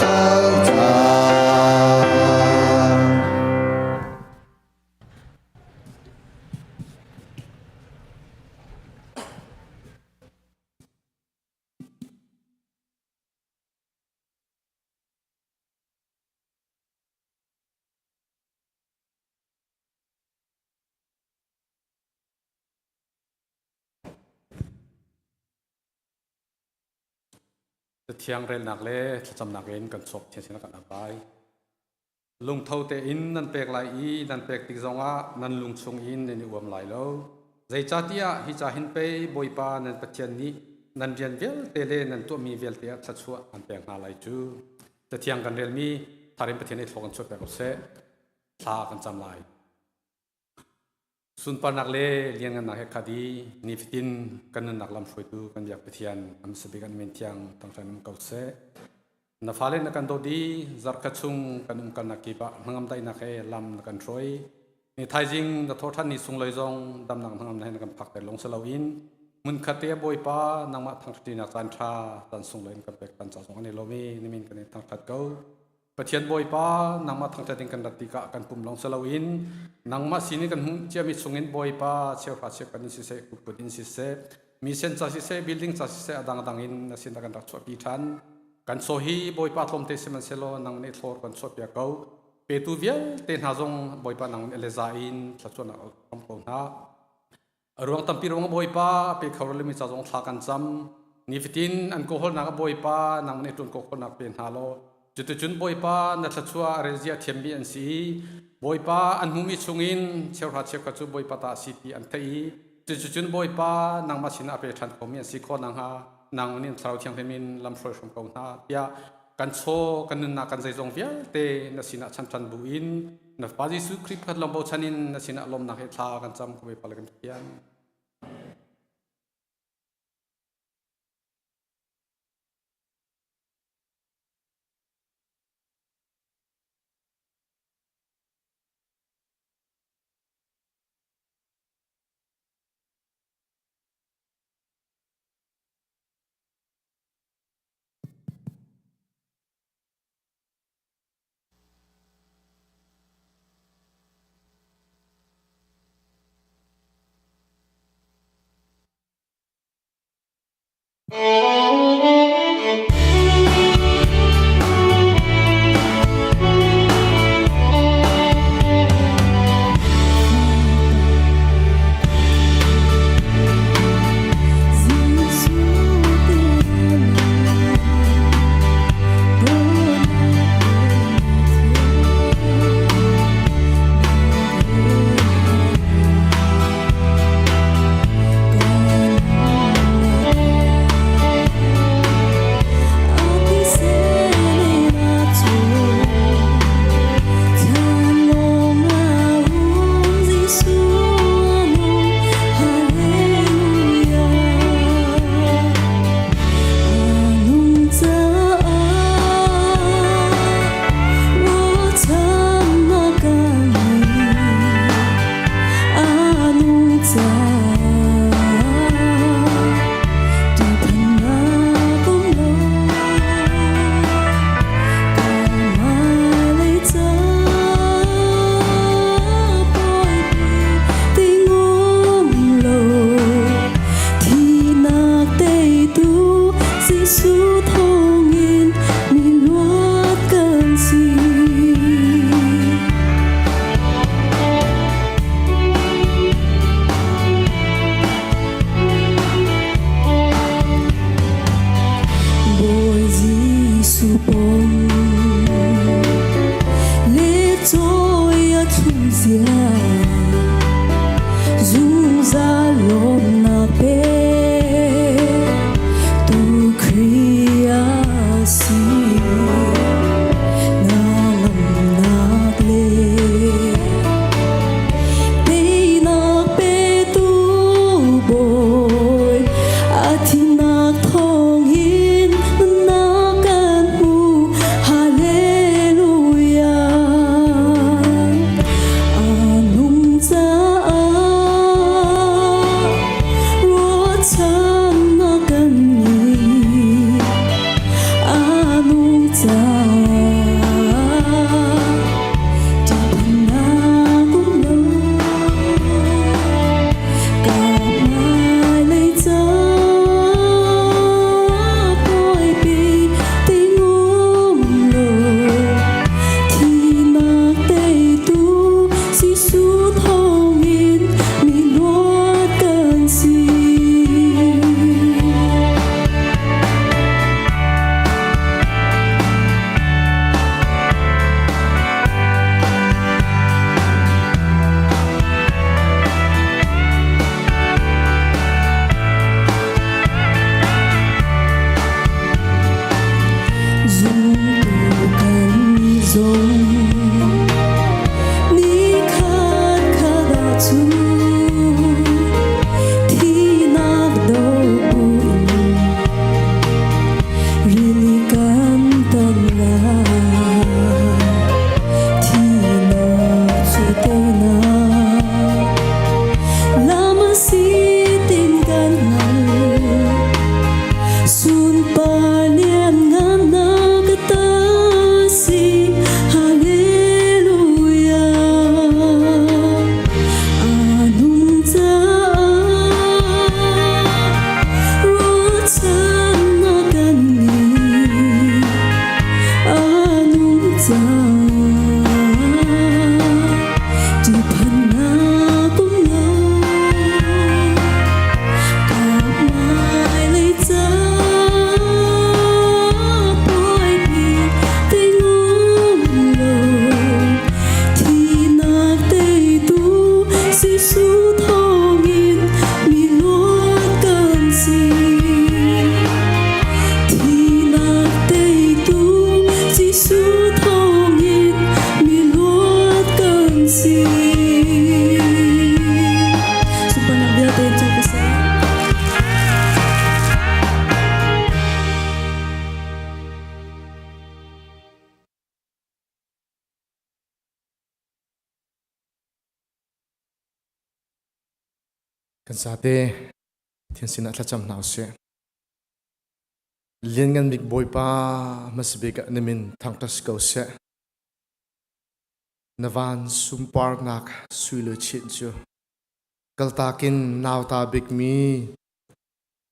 tho cang. Cathiang relnak le thlacamnak in kan chuak thian sin kan apai. Lungtho tein nan pek lai i nan pek tik zongah nan lung chung in nan i uam lai lo. Zeicahtiah hi ca hin pei Bawipa nan Pathian nih nan rian vialte le nan tuahmi vialte ah thluachuah an pek hna lai cu. Cathiang kan relmi tharin Pathian nih thlawk an chuah piak ko seh. Thla kan cam lai. Sunparnak le lianngannak he khat i nifatin kan nunnak lam hruaitu kan biak Pathian am sabik an min thiang tangṭan um ko seh. Na fale na kan dawt i zarhkhat chung kan umkalnak kip ah hnangam daihnak he lam na kan hruai. Ni thaizing na thawṭhan ni sunglawi zong damnak hnangam he na kan phakter lawng si loin hmunkhat te Bawipa nangmah thangṭhatnak caan ṭha caan sunglawi in kan pek tan ca zong an i lawm i nimin kan in thangṭhat ko. Pathian Bawipa nangmah thangṭhat in kan rat tikah kan pum lawng si loin nangmah sin in kan hmuh ciami chungin Bawipa cheuhra cheukhat in siseh kutkut in siseh mission ca siseh building ca siseh a dangdang in na sin ah kan rak chuahpi ṭhan. Kan chaw hi Bawipa tlawmte sihmanhsehlaw nang nih thlawr kan chuahpiak ko. Petu vialte hna zong Bawipa nang nih leza in thluachuahnak ram ko hna. A ruang tampi ruang Bawipa pe kho ralmi ca zong thla kan cam. Nifatin an kawhawlnak a Bawipa nang nih ṭuan kawhawlnak pe hna law cuticun Bawipa na thluachuah relzia thiammi an si i Bawipa an hmumi chungin cheuhra cheukhat cu Bawipa ta a si ti an theih i cuticun Bawipa nangmah sinah a pe ṭhan khomi an si khawh nakhnga nang nih Thlarau Thianghlim in lamhruai hram ko hna tiah kan chaw kan nunnak kan zeizong vialte na sinah chan ṭhan bu in na Fapa Jesuh Khrih pakhat lawng bochan in na sinah lawmnak he thla kan cam ko Bawipa le kan Pathian. Kan zate Pathian sinah thlacam hna usih. Lianngan bik Bawipa hmasa bik ah na min thangṭhat si ko seh. Na van sunparnak sui le chin cu kaltak in nauta bikmi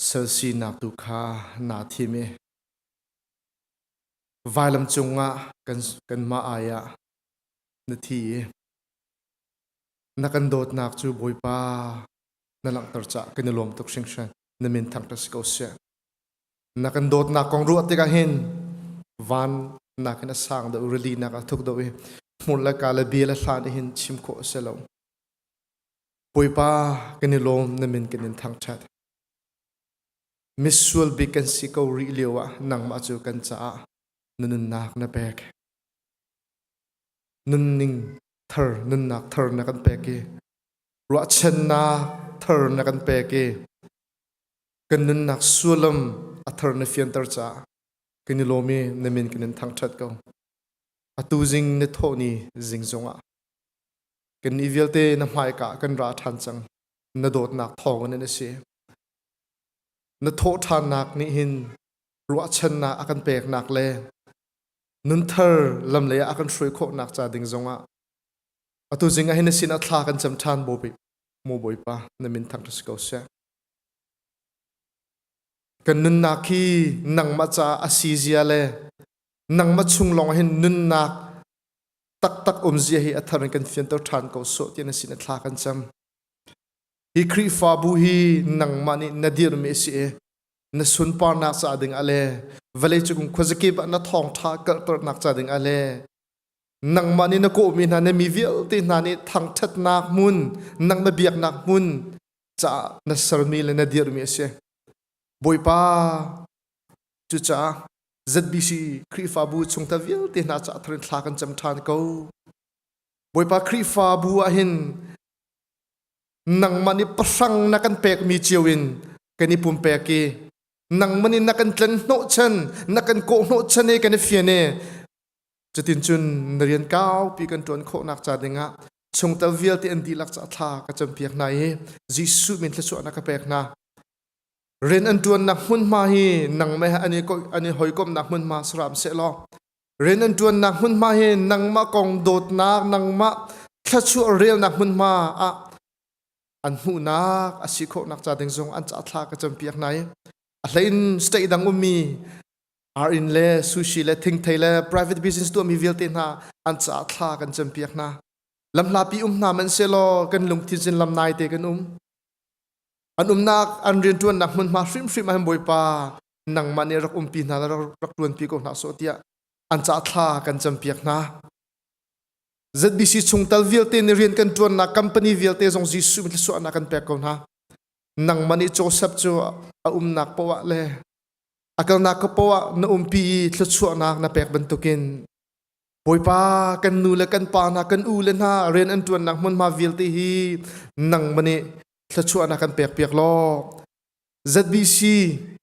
sal sinak tu kha naa thim i vailam cungah kan kanmah ai ah na thi i na kan dawtnak cu Bawipa na langhter caah kan i lawm tuk hringhran. Na min thangṭhat si ko seh. Na kan dawtnak kong ruah tikah hin van nakin a sang deuh, rili nak a thuk deuh i hmur le ka le bia le hla nih hin chim khawh a si lo. Bawipa kan i lawm, na min kan in thangṭhat. Misual bik kan si ko rih lio ah nangmah cu kan caah na nunnak na pek. Nunning thar, nunnak thar na kan pek i ruahchannak thar na kan pek i kan nunnak sullam a thar na fianter caah kan i lawm i na min kan in thangṭhat ko. Atu zing na thawh ni zing zongah kannih vialte na hmaika kan ra ṭhan cang. Na dawtnak thawngin an si. Na thawh ṭhannak nih hin ruahchannak a kan peknak le nunthar lam lei ah a kan hruai khawhnak ca ding zongah atu zing ah hin na sinah thla kan cam ṭhan maw Bawipa na min thangṭhat si ko seh. Kan nunnak hi nangmah caah a si zia le nangmah chung lawng hin nunnak taktak um zia hi a thar in kan fianter ṭhan ko sawh tiah na sin a thla kan cam. Hi Khrihfabu hi nangmah nih na dirmi a si i na sunparnak ca ding ah le vawlei cung khuazakip ah na thawngṭha kalhternak ca ding ah le nangmah nih na kawhmi hna na mi vialte hna nih thangṭhatnak hmun nang na biaknak hmun caah na sermi le na dirhmi a si. Bawipa, cucaah ZBC Khrihfabu chungtel vialte hna caah tharin thla kan cam ṭhan ko. Bawipa Khrihfabu ah hin nangmah nih pahrang na kan pekmi cio in kan i pumpek i nangmah nih na kan tlen hnawhchan na kan kawh hnawhchan i kan i fian i cutin cun na rian kaupi kan ṭuan khawhnak ca dingah chungtel vialte an dihlak caah thla ka campiak hna i Jesuh min thluachuahnak ka pek hna. Rian an ṭuannak hmunhma hi nangmah he an i an i hawikomhnak hmunhma saram sehlaw rian an ṭuannak hmunhma hi nangmah kong dawtnak nangmah thluachuah relnak hmunhma ah an hmuhnak a si khawhnak ca ding zong an caah thla ka campiak hna i a hlein state dang ummi ar-inn le sushi le thingthei le private business tuahmi vialte hna an caah thla kan campiak hna. Lamhlapi um hna man selaw kan lungthin sin lam nai te kan um. An umnak an rianṭuannak hmunhma hrimhrim ah hin Bawipa nangmah nih rak umpi hna le rak ṭuanpi ko hna sawh tiah an caah thla kan campiak hna. ZBC chungtel vialte nih rian kan ṭuannak company vialte zong Jesuh min thluachuahnak kan pek ko hna. Nangmah nih Joseph cu a umnak poah le a kalnak ka poah na umpi i thluachuahnak na pek bantukin Bawipa kan nu le kan pa hna kan u le hna rian an ṭuannak hmunhma vialte hi nangmah nih thluachuahnak kan pek piak law ZBC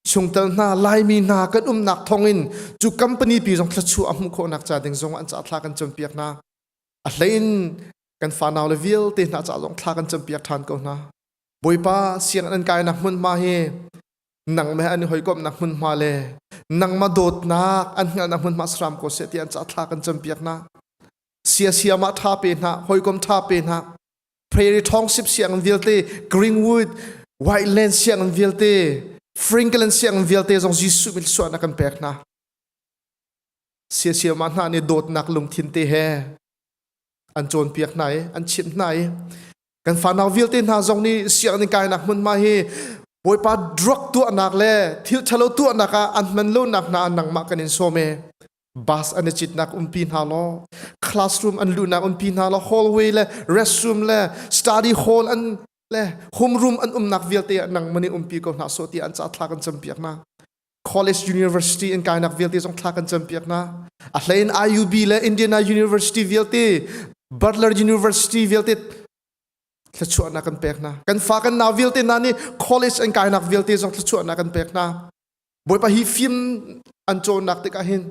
chungtel hna Laimi hna kan umnak thawngin cu company pi zong thluachuah a hmuh khawhnak ca ding zong an ca thla kan campiak hna a hlein kan fanau le vialte hna ca zong thla kan campiak ṭhan ko hna Bawipa sianginn an kainak hmunhma hi nangmah he an i hawikomhnak hmunhma le nangmah dawtnak an hngalhnak hmunhma saram ko seh ti an ca thla kan campiak hna sia sia mah tha pe hna hawikom tha pe hna Prairie Township sianginn vialte Greenwood Whiteland sianginn vialte Franklin sianginn vialte zong Jesuh min suahnak kan pek hna sia sia mah hna nih dawtnak lungthin te he an cawnpiak hna i an chimh hna i Kan fanau vialte hna zong nih sianginn kainak hmunhma hi Bawipa drug tuahnak le thil ṭhalo tuahnak ah an hman lonak hna nangmah kan in sawm e. Bus an i citnak umpi hna law, classroom an luhnak umpi hna law, hallway le restroom le study hall an le homeroom an umnak vialte ah nangmah nih umpi ko hna sawh tiah an ca thla kan campiak hna. College University an kainak vialte zong thla kan campiak hna. A hlein IUB le Indiana University vialte, Butler University vialte thluachuahnak kan pek hna. Kan fa kan nau vialte hna nih college an kainak vialte zong thluachuahnak kan pek hna. Bawipa hi fim an cawnnak tikah hin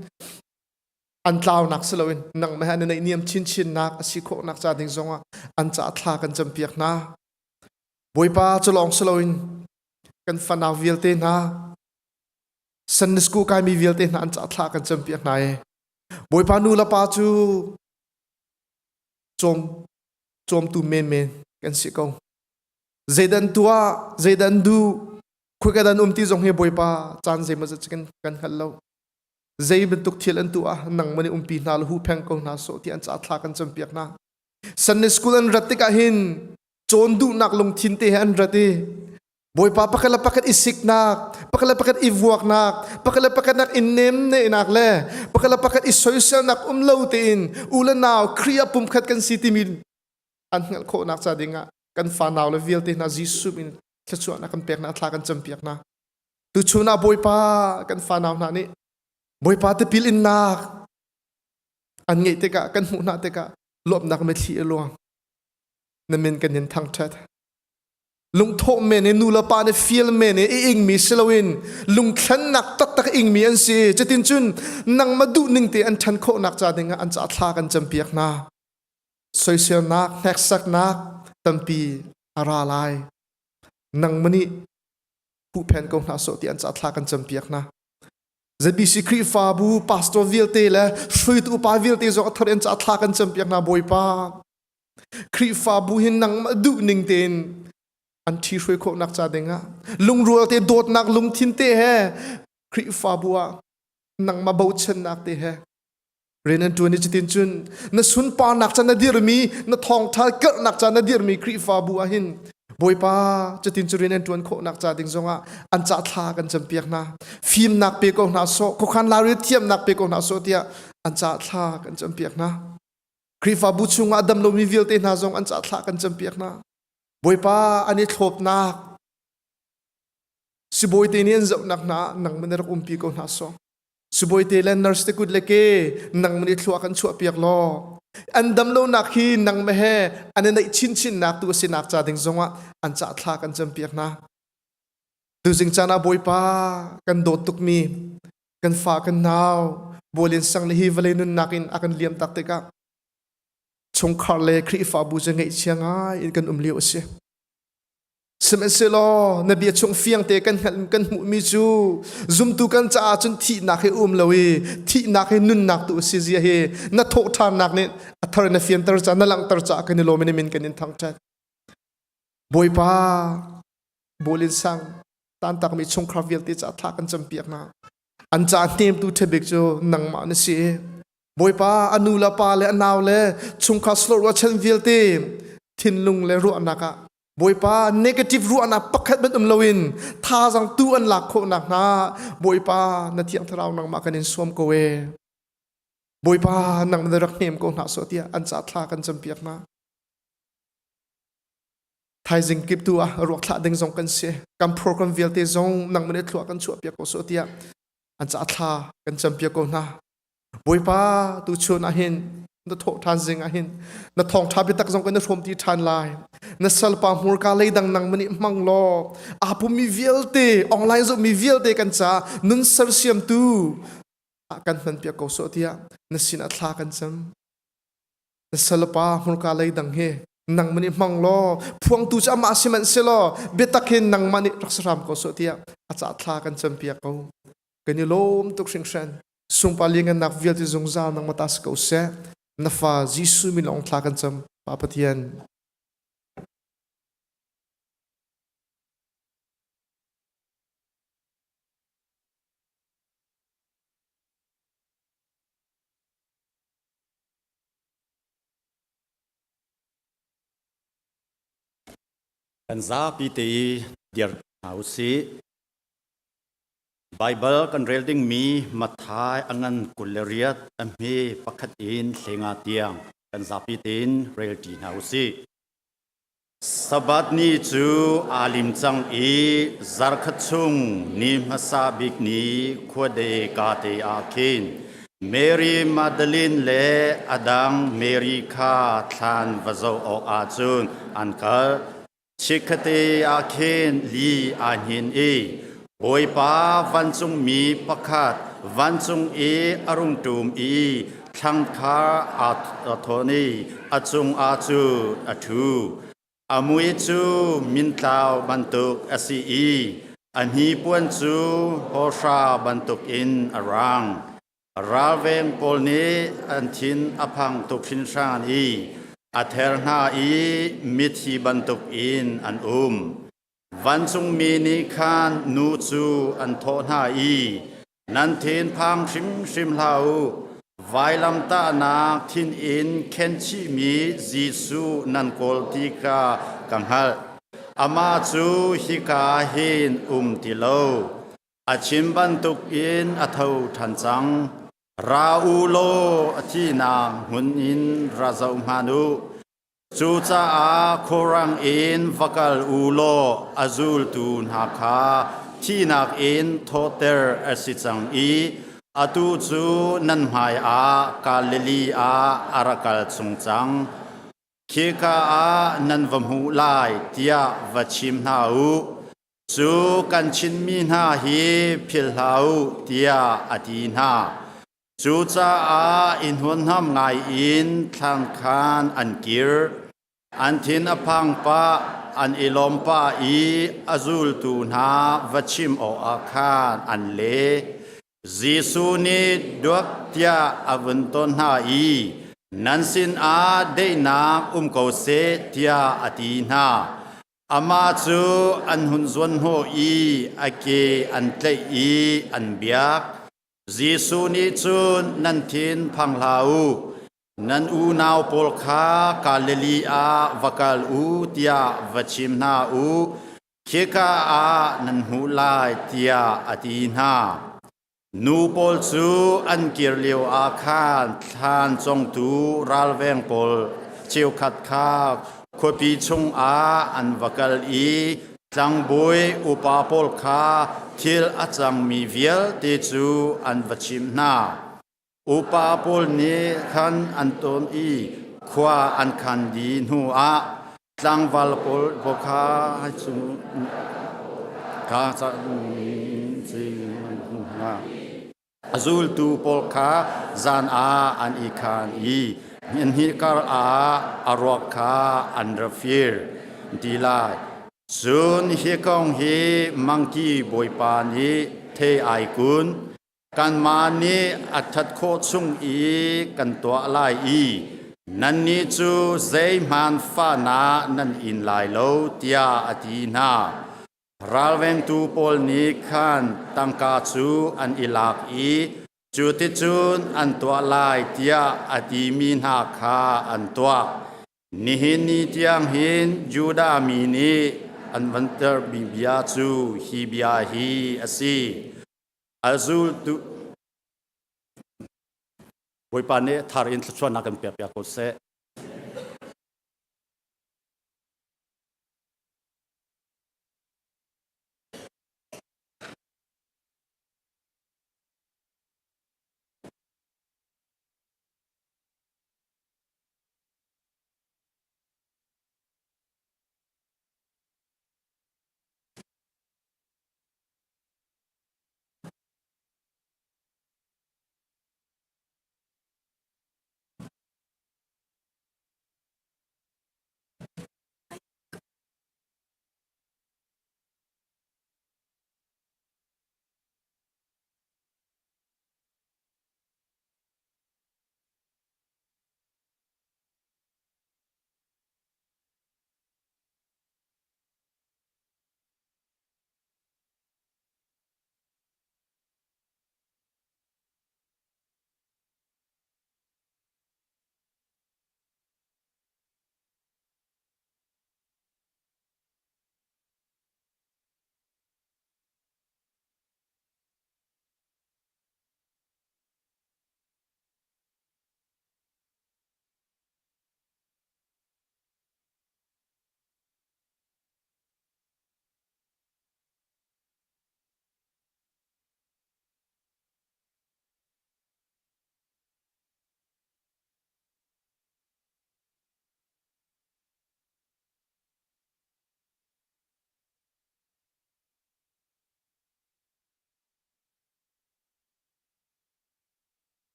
an tlaunak si loin nangmah he an i naihniam chinchinnak a si khawhnak ca ding zongah an caah thla kan campiak hna. Bawipa cu lawng si loin kan fanau vialte hna Sunday school kaimi vialte hna an ca thla kan campiak hna i Bawipa nu le pa cu cawm cawmtu menmen kan si ko. Zeidan tuah, zeidan duh, khuika dan um ti zong hi Bawipa caan zeimawzat kan kan hngal lo. Zei bantuk thil an tuah nang mani umpi hna le huhpheng ko hna sawh ti an ca thla kan campiak hna. Sunday school an rat tikah hin cawn duhnak lungthin te he an rat i Bawipa pakhat le pakhat i siknak, pakhat le pakhat i vuaknak, pakhat le pakhat nak i nemnehnak le pakhat le pakhat i soiselnak um lo tein u le nau Khrih ah pumkhat kan si timi an hngalh khawhnak ca dingah kan fanau le vialte hna Jesuh min thluachuahnak kan peknak thla kan campiak hna. Tuchun ah Bawipa kan fanau hna nih Bawipa tipil innak an ngeih tikah kan hmuh hna tikah lawmhnak mitthli a luang. Na min kan in thangṭhat. Lungthawh men i nu le pa nih fial men i i ingmi si loin lungthlennak taktak ingmi an si. Cutin cun nangmah duhning te an ṭhan khawhnak ca dingah an ca thla kan campiak hna. Soiselnak, hneksaknak tampi a ra lai. Nangmah nih huhphen ko hna sawh ti an ca thla kan campiak hna. ZBC Khrihfabu pastor vialte le hruaitu upa vialte zong a thar in ca thla kan campiak hna Bawipa. Khrihfabu hi nangmah duhning tein an ṭhi hruai khawhnak ca dingah lungrual te dawtnak lungthin te he Khrihfabu ah nangmah bochannak te he rian an ṭuan i cutin cun na sunparnak ca na dirmi na thawngṭha karhnak ca na dirmi Khrihfabu ah hin Bawipa cutin cu rian an ṭuan khawhnak ca ding zongah an ca thla kan campiak hna fimnak pe ko hna sawh khuakhan lauri thiamnak pe ko hna sawh tiah an ca thla kan campiak hna Khrihfabu chungah dam lomi vialte hna zong an ca thla kan campiak hna. Bawipa an i thlopnak sibawi te nih an zohnak hna nang man rak umpi ko hna sawh. Sibawi te le nurse te kut le ke nang man i thlua kan chuahpiak law an dam lonak hi nang me he an i neih chinchinnak tu a sinak ca ding zongah an ca thla kan campiak hna. Tuzing caan ah Bawipa kan dawt tukmi kan fa kan nau Bawlin sang le hi vawlei nunnak in a kan liam tak tikah chungkhar le Khrihfabu cu ngaihchia ngai in kan um lio a si. Sihmanhsehlaw na bia chung fiang te kan hngalh kan hmuhmi cu zumtu kan caah cun thihnak hi um lo i thihnak hi nunnak tu a si zia hi na thawhṭhannak nih a thar na fianter ca na langhter caah kan i lawm in min kan in thangṭhat. Bawipa Bawlin sang tantakmi chungkhar vialte caah thla kan campiak hna. An ca hnemtu ṭhabik cu nangmah na si. Bawipa a nu le pa le a nau le chungkhar slor ruahchan vialte thinlung le ruahnak ah Bawipa negative ruahnak pakhat hmanh um loin thazaang tu an lak khawh nak hnga Bawipa na thiang thlarau nangmah kan in sawm ko e. Bawipa nang na rak hnem ko hna sawh tiah an ca thla kan campiak hna. Thaizing kip tu ah ruak thlah ding zong kan si. Kan program vialte zong nangmah nih thlua kan chuah piak ko sawh tiah an ca thla kan cam piak ko hna. Bawipa tu chun ah hin na thawh ṭhan zing ah hin na thawngṭha biatak zong kan i hrawm ti ṭhan lai. Na salpa hmurka leidang nangmah nih hmang law aa pummi vialte online zohmi vialte kan ca nun sersiamtu ah kan hman piak ko sawh tiah na sin ah thla kan cam. Na salpa hmurka leidang hi nangmah nih hmang law phuangtu cu amah sihmanhsehlaw biatak hin nangmah nih rak si hram ko sawh tiah a ca thla kan campiak ko. Kan i lawm tuk hringhran. Sungpa liangannak vialte zungzal nangmah ta si ko seh. Na fa Jesuh min lawng thla kan cam. Pa Pathian. Kan zapi te i dir hna u sih. Baibal kan rel dingmi Matthai a ngan 28 a hme pakhat in hlenga tiang kan zapi tein rel ṭi hna u sih. Sabbath ni cu aa lim cang i zarkhat chung ni hmasa bik ni khuade kate ah khin Mary Magdalene le a dang Mary kha thlan va zoh awk ahcun an kal. Chikkhatte ah khin li aa hnin i Bawipa vancungmi pakhat vancung i a rung ṭum i thlangkhar aa thawn i a cungah cun a ṭhu. A mui cu mintlau bantuk a si i a hnipuan cu hawhra bantukin a rang. Ralveng pawl nih an thin a phang tuk hringhran i a ther hna i mithi bantukin an um. Vancungmi nih khan nu cu an thawh hna i, Nan thinphang hrimhrim hlah u. Vailamtahnak thin in khenchihmi Jesuh nan kawl ti kha ka hngalh. Amah cu hika hin um ti lo. A chim bantukin a tho ṭhan cang. Ra u law a thihnak hmun in ra zoh hmanh u. Cucaah khuarang in va kal u law a zultu hna kha thihnak in thawhter a si cang i atu cu nan hmaiah Galilee ah a ra kal chung cang. Khika ah nan va hmuh lai tiah va chim hna u. Cu kan chinmi hna hi philh hlah u tiah a ti hna. Cucaah i hnuanhnam ngai in thlang khan an kir. An thin a phang pah, an i lawm pah i a zultu hna va chim awkah khan an le. Jesuh nih duak tiah a vun ton hna i, Nan sinah daihnak um ko seh, tiah a ti hna. Amah cu an hun zuanhnawh i a ke an tlaih i an biak. Jesuh nih cun nan thin phang hlah u, nan unau pawl kha Galilee ah va kal u tiah va chim hna u, khika ah nan hmuh lai tiah a ti hna. Nu pawl cu an kir lio ah khan thlan congtu ralveng pawl cheukhat kha khuapi chungah an va kal i tlangbawi upa pawl kha thil a cangmi vialte cu an va chimh hna. Upa pawl nih khan an ton i khua an khan dih hnuah tlangval pawl kha cu kha A zultu pawl kha zan ah an i khaan i hnih kar ah a ruak kha an ra fir ti lai. Cun hi kong hi mangki bawipa nih thei ai kun. Kanmah nih a ṭhat khawh chung i kan tuah lai i nannih cu zeihmanh fahnak nan in lai lo, tiah a ti hna. Ralvengtu pawl nih khan tangka cu an i lak i cuticun an tuah lai tiah a timi hna kha an tuah. Nihin ni tiang hin Judah mi nih an vantermi bia cu hi bia hi a si. A zultu Bawipa nih thar in thluachuahnak kan pek piak ko seh.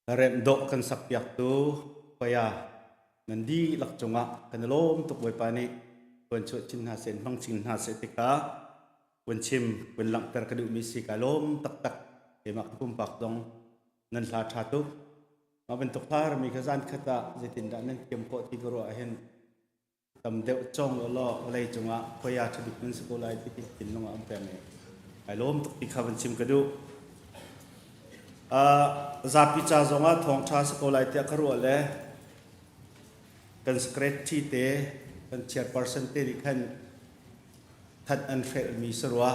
Remh dawh kan sakpiaktu Paya nan dihlak cungah kan i lawm tuk. Bawipa nih tuan chuah chin hna seh, hmang chin hna seh tikah vun chim vun langhter ka duhmi si. Ka lawm taktak. Keimah ka pumpak zong nan hla ṭha tuk. Mah bantuk hla rami kha zan khat ah zeitindah nan thiam khawh ti ka ruah ahhin tam deuh cawng law vawlei cungah khoia ṭha bik nan si ko lai ti thinlung ah um peng i ai lawm tuk ti kha van chim ka duh. Zapi ca zongah thawngṭha si ko lai tiah ka ruah le kan secretary te, kan chairperson te nih khan that an hrelhmi si rua.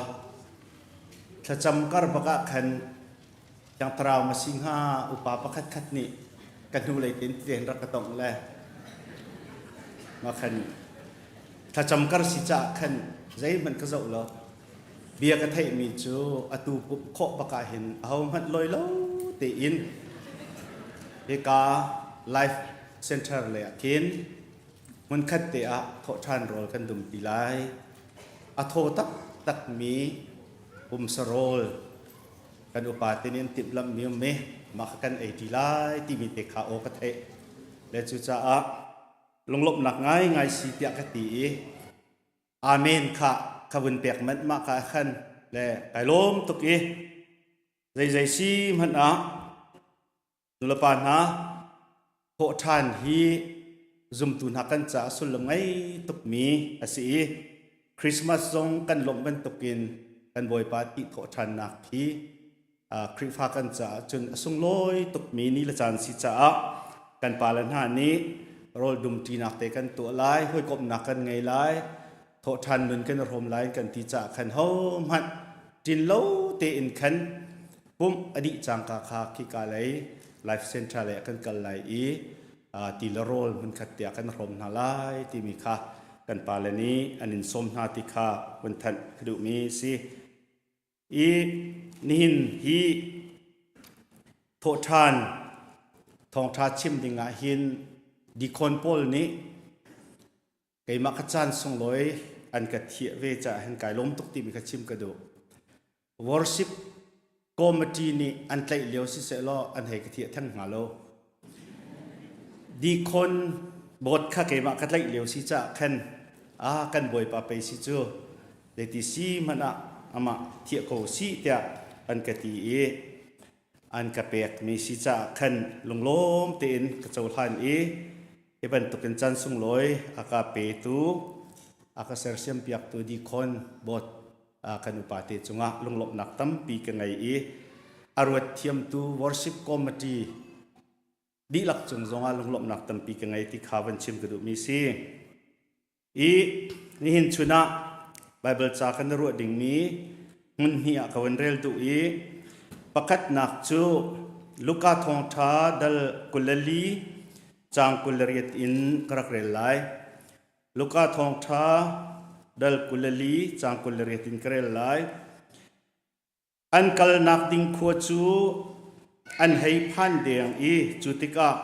Thlacam kar bak ah khan Thiang Thlarau ma si hnga, upa pakhat khat nih ka hnulei tein tlen rak ka tongh le ma khan thlacam kar si caah khan zeihmanh ka zoh lo. Bia ka theihmi cu atu pumh khawh bak ah hin ahohmanh lawi lo tein hika life center lei ah khin hmunkhat te ah thawhṭhan rawl kan dum ti lai. A thaw taktakmi pumsa rawl kan upa te nih an timhlamhmi um i mah kha kan ei ṭi lai timi te kha aw ka theih le cucaah lunglawmhnak ngaingai si tiah ka ti i amen kha ka vun pek manh. Mah ka khan le kai lawm tuk i zeizei si hmanh ah nulepa hna, thawhṭhan hi zumtu hna kan caah sullam ngei tukmi a si i Christmas zong kan lawmh bantukin kan Bawipa ti thawhṭhannak hi Khrihfa kan caah cun a sunglawi tukmi ni le caan si caah kan pale hna nih rawl dumṭinak te kan tuah lai, hawikomhnak kan ngei lai, thawhṭhan nun kan i hrawm lai kan ti caah khan hohmanh ṭin lo tein khan pumh a dih cangka kha khika lei life center lei ah kan kal lai i ti le rawl hmunkhat tiah kan hrawm hna lai timi kha kan pale nih an in sawm hna ti kha vun thanh ka duhmi si. I nihin hi thawhṭhan thawngṭha chim ding ah hin deacon pawl nih keimah ka caan sunglawi an ka thiah ve caah hin kai lawm tuk timi kha chim ka duh. Worship committee nih an tlaih lio siseh law an hei ka thiah theng hnga lo. Deacon board kha keimah ka tlaih lio si caah khan a kan bawipa pei si cu, zeiti si hmanh ah amah thiah ko si tiah an ka ti i an ka pekmi si caah khan lunglawm tein ka cohlan i hi bantukin caan sunglawi a ka petu, a ka sersiam piaktu deacon board kan upa te cungah lunglawmhnak tampi ka ngei i a ruat thiamtu worship committee dihlak cung zongah lunglawmhnak tampi ka ngei ti kha van chim ka duhmi si. I nihin chun ah Bible ca kan ruah dingmi hmun hnih ah ka van rel duh i pakhatnak cu Luka thawngṭha dal 24 caang 28 in ka rak rel lai. Luka thawngṭha dal 24 caang 28 in ka rel lai. An kalnak ding khua cu an hei phan deng i cu tikah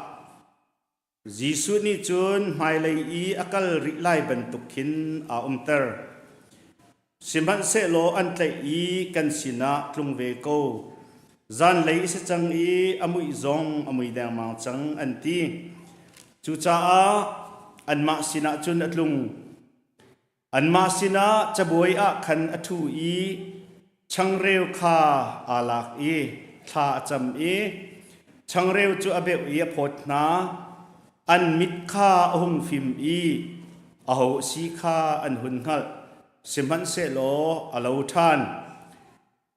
Jesuh nih cun hmailei i a kal rih lai bantuk khin aa umter. Sihmanhsehlaw an tlaih i kan sinah tlung ve ko. Zanlei a si cang i a muih zong a mui dengmang cang, an ti. Cucaah anmah sinah cun a tlung. Anmah sinah cabuai ah khan a ṭhu i changreu kha aa lak i thla a cam i changreu cu a beuh i a phawt hna. An mit kha a hung fim i aho a si kha an hun hngalh, sihmanhsehlaw a lo ṭhan.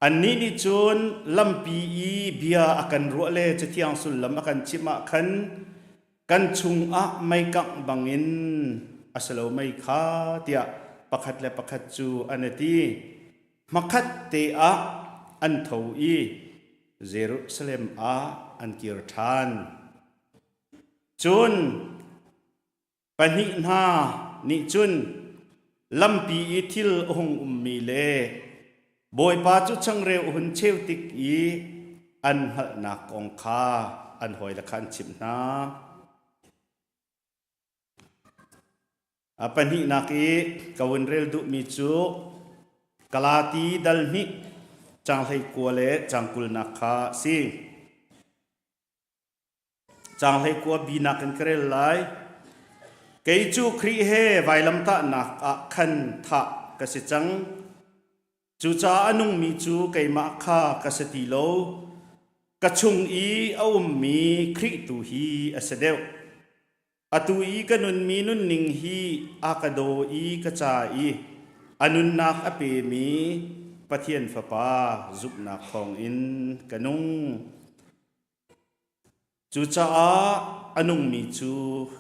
Annih nih cun lampi i bia a kan ruah le Cathiang sullam a kan chimh ah khan kan chungah mei kangh bangin a si lo mei kha tiah pakhat le pakhat cu an i ti. Hmakhat te ah an tho i Jerusalem ah an kir ṭhan. Cun Pahnih hna nih cun lampi i thil a hung ummi le Bawipa cu changreu a hun cheu tik i an hngalhnak kong kha an hawile kha an chimh hna. A pahnihnak i ka vun rel duhmi cu Galati dal hnih caang 19 le caang 20 nak kha a si. Caang 19 bi nak in ka rel lai. Kei cu Khrih he vailamtahnak ah khan thah ka si cang. Cucaah a nungmi cu keimah kha ka si ti lo. Ka chung i a ummi Khrih tu hi a si deuh. Atu i ka nunmi nunning hi a ka daw i ka ca i a nunnak a pemi Pathian Fapa zumhnak thawngin ka nung. Cucaah a nungmi cu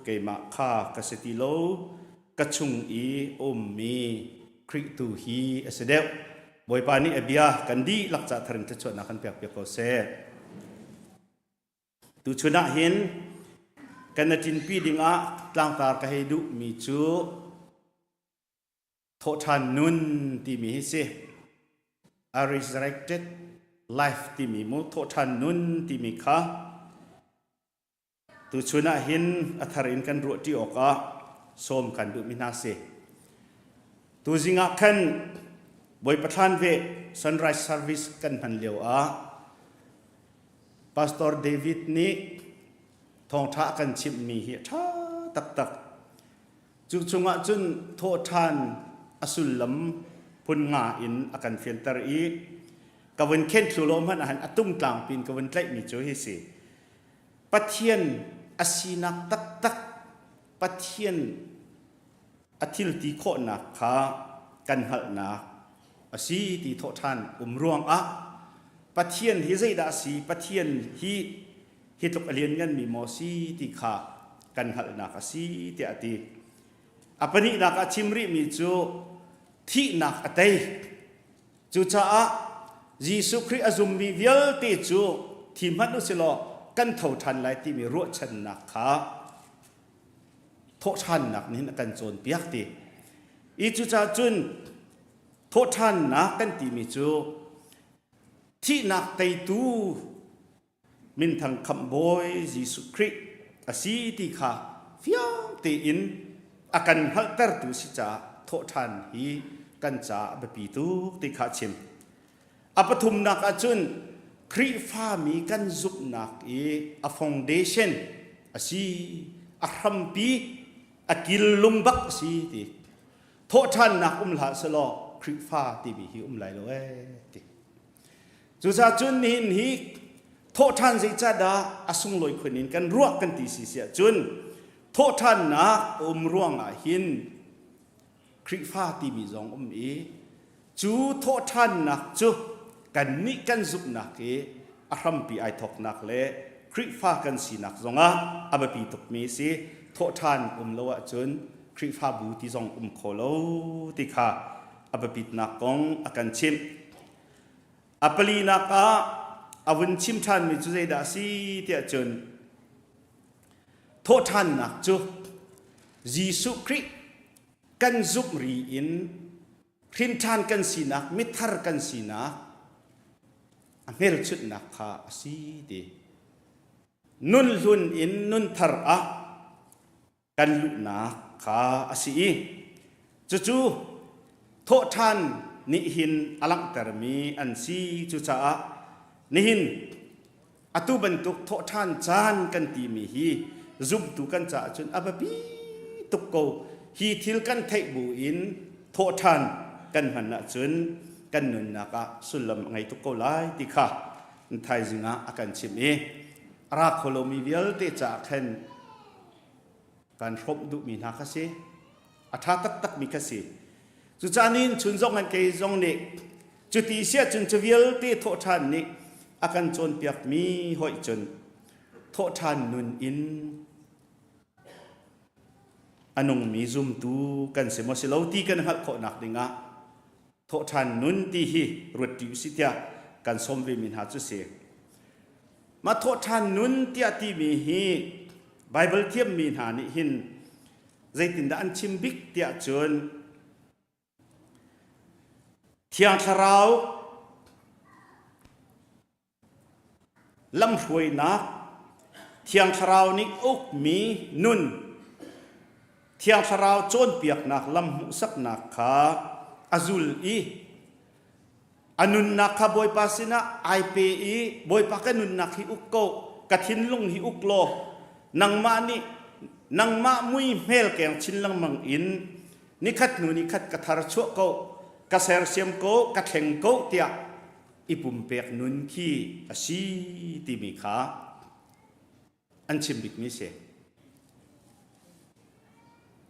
keimah kha ka si ti lo, ka chung i a ummi Khrih tu hi a si deuh. Bawipa nih a bia kan dihlak ca thar in thluachuahnak kan pekpiak ko seh. Tuchun ah hin kan ṭinpi dingah tlangtar ka hei duhmi cu thawhṭhan nun timi hi si. A resurrected life timi mu thawhṭhan nun timi kha tuchun ah hin a thar in kan ruahṭi awkah sawm kan duhmi hna si. Tuzing ah khan Bawipa thlan ve sunrise service kan hman lio ah Pastor David nih thawngṭha a kan chimhmi hi a ṭha taktak. Cu chungah cun thawhṭhan a sullam phun nga in a kan fianter i ka vun khen thlu lo hmanh ahhin a tungtlang pin ka vun tlaihmi cu hi si. Pathian a sinak taktak, Pathian a thil ti khawhnak kha kan hngalhnak a si ti thawhṭhan um ruangah Pathian hi zeidah a si, Pathian hi hi tluk a liannganmi maw si ti kha kan hngalhnak a si tiah a ti. A pahnihnak ah chim rihmi cu thihnak a tei. Cucaah Jesuh Khrih a zummi vialte cu thi hmanh u silaw kan tho ṭhan lai timi ruahchannak kha thawhṭhannak nih a kan cawnpiak ti. I cucaah cun thawhṭhannak kan timi cu thihnak teitu minthang khamhbawi Jesuh Khrih a si ti kha fiang tein a kan hngalhtertu si caah thawhṭhan hi kan caah a biapi tuk ti kha a chim. A pathumnak ah cun Khrihfami kan zumhnak i a foundation a si, a hrampi, a kil lung bak a si ti. Thawhṭhannak um hlah selaw Khrihfa timi hi um lai lo ee ti. Cucaah cun nihin hi thawhṭhan zeicahdah a sunglawi khun in kan ruah kan ti si siah cun thawhṭhannak a um ruangah hin Khrihfa timi zong um i cu thawhṭhannak cu kannih kan zumhnak i a hrampi ai thawknak le Khrihfa kan sinak zongah a biapi tukmi a si. Thawhṭhan um lo ahcun Khrihfabu ti zong um kho lo ti kha a biapitnak kong a kan chimh. A palinak ah a vun chim ṭhanmi cu zeidah a si tiah cun thawhṭhannak cu Jesuh Khrih kan zumh ri in hrinṭhan kan sinak mithar kan sinak a hmelchunhnak kha a si ti. Nun hlun in nun thar ah kan luhnak kha a si i cucu thawhṭhan nih hin a langhtermi an si. Cucaah nihin atu bantuk thawhṭhan caan kan timi hi zumtu kan caah cun a biapi tuk ko. Hi thil kan theih bu in thawhṭhan kan hman ahcun kan nunnak ah sullam a ngei tuk ko lai ti kha thaizing ah a kan chimh i a ra kho lomi vialte caah khan kan hrawmh duhmi hna kha si. A ṭha taktakmi kha si. Cucaah nihin chun zong an kei zong nih cuti siah cun cu vialte thawhṭhan nih a kan cawnpiakmi hoih cun thawhṭhan nun in a nungmi zumtu kan si maw si lo ti kan hngalh khawhnak dingah thawhṭhan nun ti hi ruat ṭi usih tiah kan sawm vemi hna cu si. Mah thawhṭhan nun tiah timi hi Baibal thiammi hna nih hin zeitindah an chim bik tiah cun Thiang Thlarau Lamhruainak Thiang Thlarau nih ukmi nun Thiang Thlarau cawnpiaknak lam hmuhsaknak kha a zul i a nunnak kha Bawipa sinah ai pe i Bawipa ka nunnak hi uk ko ka thinlung hi uk law. Nangmah nih nangmah mui hmel keng chin lengmang in nikhat hnu nikhat ka thar chuah ko, ka sersiam ko, ka thleng ko tiah i pumpek nun khi a si timi kha an chim bikmi si.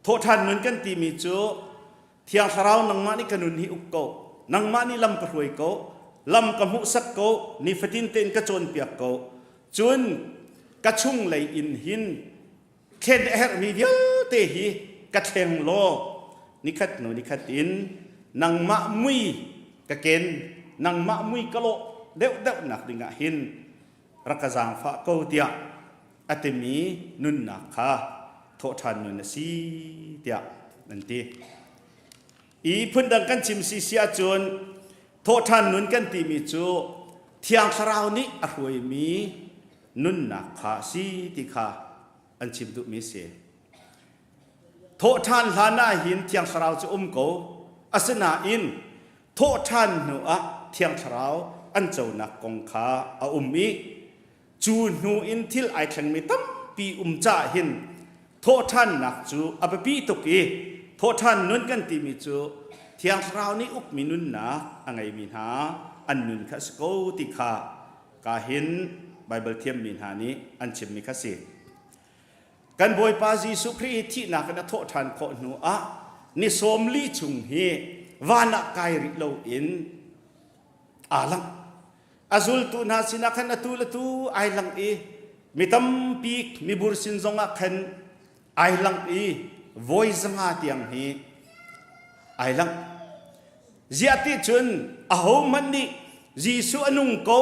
Thawhṭhan nun kan timi cu Thiang Thlarau nangmah nih ka nun hi uk ko, nangmah nih lam ka hruai ko, lam ka hmuhsak ko, nifatin tein ka cawnpiak ko. Cun ka chung lei in hin thlen a herhmi vialte hi ka thleng law nikhat hnu nikhat in nangmah mui ka ken, nangmah mui ka lawh deuhdeuh nak dingah hin rak ka zaangfah ko tiah a timi nunnak kha thawhṭhan nun a si tiah an ti. I phundang kan chim si si ahcun thawhṭhan nun kan timi cu Thiang Thlarau nih a hruaimi nunnak kha a si ti kha an chim duhmi a si. Thawhṭhan hlan ah hin Thiang Thlarau cu um ko. Asinain thawhṭhan hnu ah Thiang Thlarau an conak kong kha a um i cu hnu in thil ai thlengmi tampi um caah hin thawhṭhannak cu a biapi tuk i thawhṭhan nun kan timi cu Thiang Thlarau nih ukmi nunnak a ngeimi hna an nun kha a si ko ti kha ka hin Baibal thiammi hna nih an chimmi kha si. Kan Bawipa Jesuh Khrih hi thihnak in a thawh ṭhan khawh hnu ah ni 40 chung hi van ah kai rih loin aa langh. A zultu hna sinah khan atu le tu ai lang i mi tampi mibur sin zongah khan ai lang i voi 500 tiang hi ai lang. Ziah ti cun ahohmanh nih Jesuh a nung ko,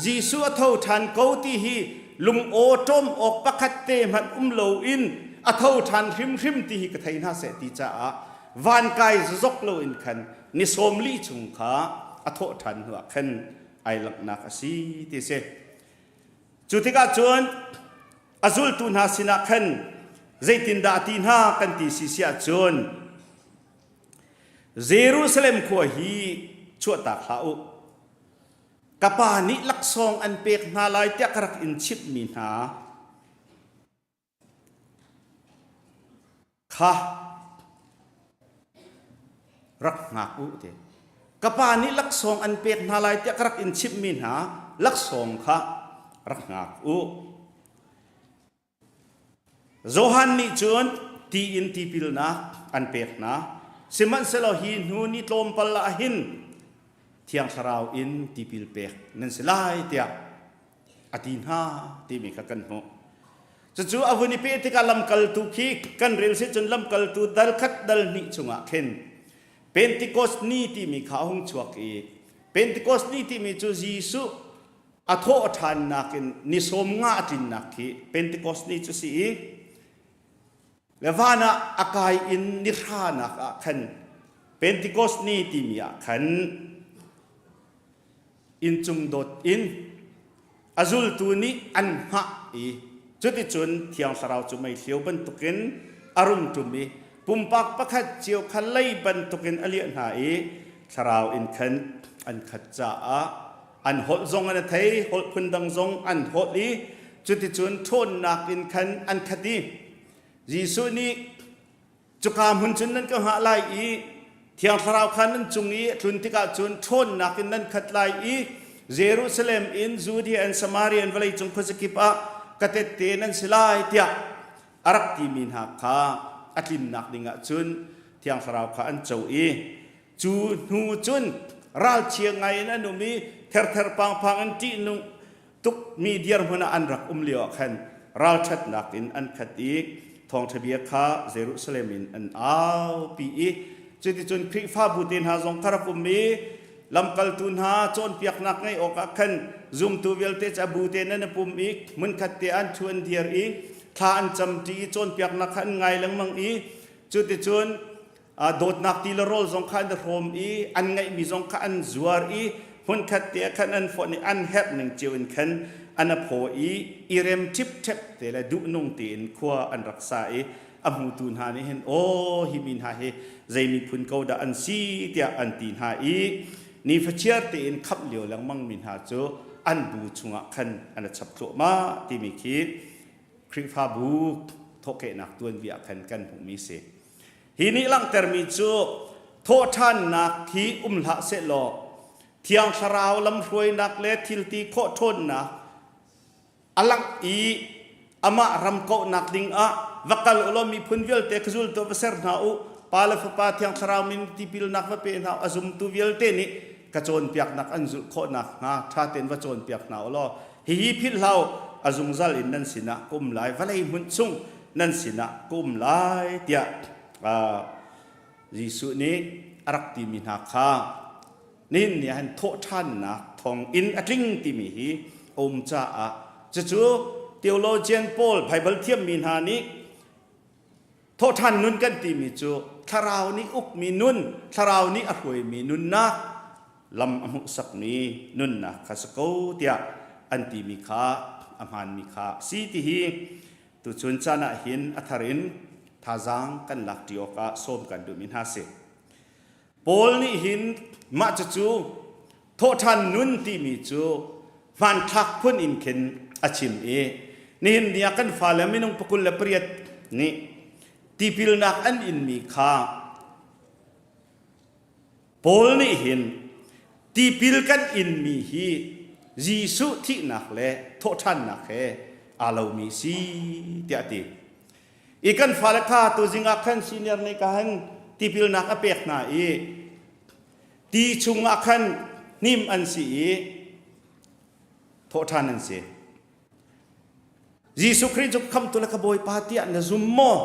Jesuh a tho ṭhan ko ti hi lungaw ṭawm awk pakhat te hmanh um loin a tho ṭhan hrimhrim ti hi ka thei hna seh ti caah van kai zok loin khan ni 40 chung kha a thawh ṭhan hnuah khan ai langhnak a si ti a si. Cu tikah cun a zultu hna sinah khan zeitindah a ti hna kan ti si si ahcun Jerusalem khua hi chuahtak hlah u. Ka pa nih laksawng an pek hna lai tiah ka rak in chimhmi hna kha rak hngak u ti. Ka pa nih laksawng an pek hna lai tiah ka rak in chimhmi hna laksawng kha rak hngak u. Johan nih cun ti in tipilnak an pek hna. Sihmanhsehlaw hi hnu ni tlawmpal ah hin Thiang Thlarau in tipil pek nan si lai tiah a ti hna timi kha kan hmuh. Cucu a vun i peh tikah lamkaltu khi kan rel si cun lamkaltu dal khat dal hnih chungah khin Pentecost ni timi kha a hung chuak i Pentecost ni timi cu Jesuh a thawh ṭhannak in ni 50 a tlinnak khi Pentecost ni cu si i le van ah a kai in ni hranak ah khan Pentecost ni timi ah khan inncung dawt in a zultu nih an hngah i cuticun Thiang Thlarau cu meihliau bantukin a rung ṭum i pumpak pakhat cio kha lei bantukin a liah hna i Thlarau in khan an khat caah an holh zong an thei holh phundang zong an holh i cuticun ṭhawnnak in khan an khat i Jesuh nih cuka hmun cun nan ka hngah lai i Thiang Thlarau kha nan cung i a tlun tikah cun ṭhawnnak in nan khat lai i Jerusalem in Judea and Samaria in vawleicung khuazakip ah ka tette nan si lai tiah a rak timi hna kha a tlinnak dingah cun Thiang Thlarau kha an co i Cu hnu cun ralchia ngai in an um i therther pangphang in ṭihnung tukmi dirhmun ah an rak um lio ah khan ralṭhatnak in an khat i thawngṭha bia kha Jerusalem in an aupi i cuticun Khrihfabu te hna zong kha rak um i lamkaltu hna cawnpiaknak ngeih awkah khan zumtu vialte cu a bu te nan i pum i hmunkhat te an ṭhu an dir i thla an camṭi i cawnpiaknak kha an ngai lengmang i cuticun dawtnak ti le rawl zong kha an i hrawm i an ngeihmi zong kha an zuar i hmunkhat te ah khan an fonh i an herh ning cio in khan an a phaw i i rem ṭhipṭhep te le duhnung tein khua an rak sa i a hmutu hna nih hin aw hi mi hna hi zei miphun ko dah an si tiah an ti hna i nifachiar tein khamh lio lengmang mi hna cu an bu chungah khan an a chap thluahmah timi khi. Khrihfabu thawhkehnak tuanbia ah khan kan hmuhmi si. Hi nih langhtermi cu thawhṭhannak hi um hlah sehlaw Thiang Thlarau lamhruainak le thilti khawh ṭhawnnak a langh i amah ram kauhnak ding ah va kal u law miphun vialte ka zultu va ser hna u Pa le Fapa Thiang Thlarau min tipilnak va pe hna u a zumtu vialte nih ka cawnpiaknak an zulh khawh nakhnga ṭha tein va cawnpiak hna u law hihi philh hlah u a zungzal in nan sinah ka um lai vawlei hmun chung nan sinah ka um lai tiah Jesuh nih a rak timi hna kha nihin ni ah hin thawhṭhannak thawng in a tling timi hi a um caah cucu theologian pawl Bible thiammi hna nih thawhṭhan nun kan timi cu thlarau nih ukmi nun thlarau nih a hruaimi nunnak lam a hmuhsakmi nunnak kha si ko tiah an timi kha a hmaanmi kha si ti hi tuchun caan ah hin a thar in thazaang kan lak ṭi awkah sawm kan duhmi hna si. Paul nih hin mah cucu thawhṭhan nun timi cu hmanthlak phun in khin a chim i nihin ni ah kan fale minung pakul le pariat nih tipilnak an inmi kha Paul nih hin tipil kan inmi hi Jesuh thihnak le thawhṭhannak he aa lomi si tiah a ti. I kan fale kha tuzing ah khan senior nih ka han tipilnak a pek hna i ti chungah khan hnim an si i thawhṭhan an si. Jesuh Khrih cu khamtu le ka Bawipa tiah na zum maw?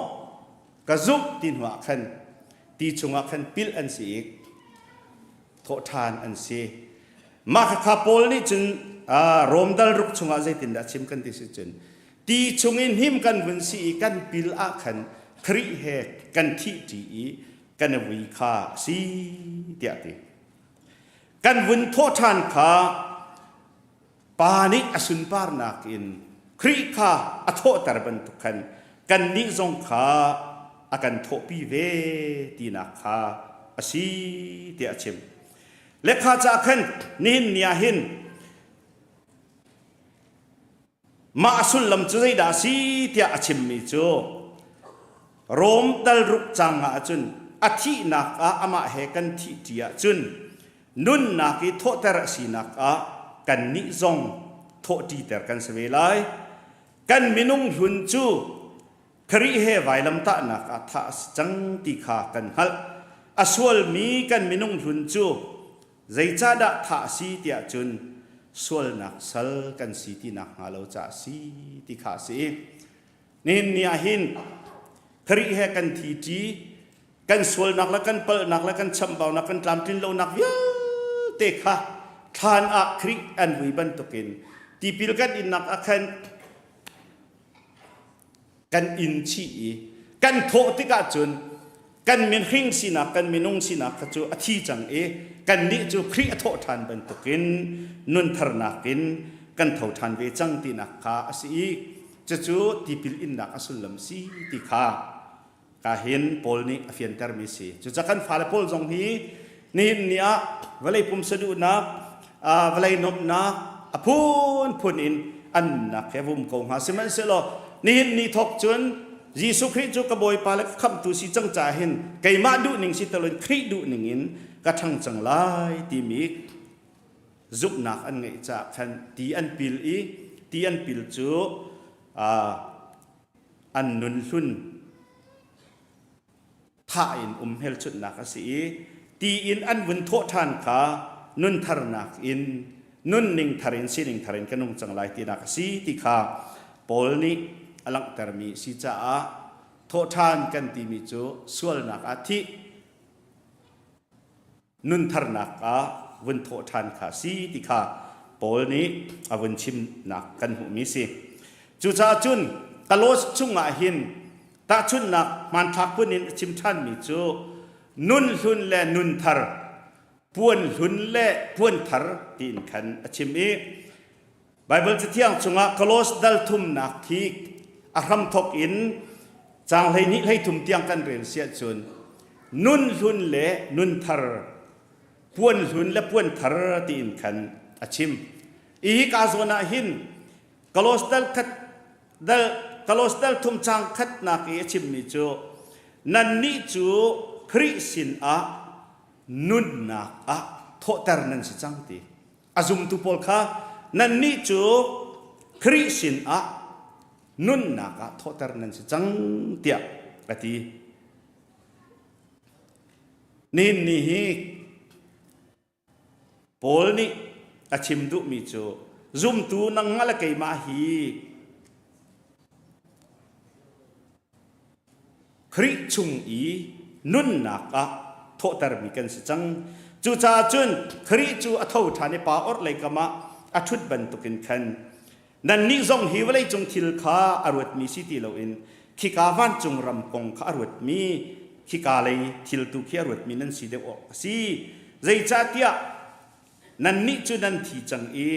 Ka zumh ti hnu ah khan ti chungah khan pilh an si i thawhṭhan an si. Mah khakha Paul nih cun Rom dal ruk chungah zeitindah chim kan ti si cun ti chungin hnim kan vun si i kan pil ah khan Khrih he kan thih ṭi i kan i vui kha a si tiah a ti. Kan vun thawhṭhan kha Pa nih a sunparnak in Khrih kha a thawhter bantuk khan kannih zong kha a kan thawhpi ve tinak kha a si tiah a chim. Lekha ca khan nihin ni ah hin mah a sullam cu zeidah a si tiah a chimmi cu Rom dal ruk cang ah cun a thihnak ah amah he kan thih ṭi ahcun nunnak i thawhter a sinak ah kannih zong thawhṭiter kan si ve lai. Kan minung hlun cu Khrih he vailamtahnak ah thah a si cang ti kha kan hngalh. A sualmi kan minung hlun cu zeicahdah thah a si tiah cun sualnak sal kan si ti nakhnga lo caah a si ti kha a si. Nihin ni ah hin Khrih he kan thi ṭi kan sualnak le kan palhnak le kan chambaunak kan tlamtlin lonak vialte kha thlan ah Khrih an vui bantukin tipil kan innak ah khan kan in chih i kan thawh tikah cun kan minhring sinak kan minung sinak kha cu a thi cang i kannih cu Khrih a thawh ṭhan bantukin nun tharnak in kan tho ṭhan ve cang tinak kha a si i cucu tipil innak a sullam si ti kha ka hin Paul nih a fiantermi si. Cucaah kan fale pawl zong hi nihin ni ah vawlei pumsa duhnak, vawlei nuamhnak a phunphun in an nunnak he vum ko hnga. Sihmanhsehlaw nihin ni thawk cun Jesuh Khrih cu ka Bawipa le ka khamhtu si cang caah hin keimah duhning si teloin Khrih duhning in ka ṭhang cang lai timi zumhnak an ngeih caah khan ti an pil i ti an pil cu an nun hlun thah in um hmelchunhnak a si i ti in an vun thawh ṭhan kha nun tharnak in nunning thar in sining thar in ka nung cang lai tinak a si ti kha Paul nih a langhtermi si caah thawhṭhan kan timi cu sualnak ah thih nuntharnak ah vun thawh ṭhan kha si ti kha Paul nih a vun chimnak kan hmuhmi si. Cucaah cun Kalos chungah hin tahchunhnak hmanthlak phun in a chim ṭhanmi cu nun hlun le nun thar, puan hlun le puan thar tiin khan a chim i Baibal Cathiang chungah Kolos dal thumnak hi a hramthawk in caang 12 13 tiang kan rel si ahcun nun hlun le nun thar puan hlun le puan thar tiin khan a chim. Hi ka zawn ah hin Kolos dal khat dal Kalos dal thum cang khatnak i a chimmi cu nannih cu Khrih sin ah nunnak ah thawhter nan si cang ti. A zumtu pawl kha nannih cu Khrih sin ah nunnak ah thawhter nan si cang tiah a ti. Nihin ni hi Paul nih a chim duhmi cu zumtu nangmah le keimah hi Khrih chung i nunnak ah thawhtermi kan si cang. Cucaah cun Khrih cu a tho ṭhan i pa orhlei kam ah a ṭhut bantukin khan nannih zong hi vawleicung thil kha a ruatmi si ti loin khika vancung ram kong kha a ruatmi khika lei thil tu khi a ruatmi nan si deuh awk a si. Zeicahtiah nannih cu nan thi cang i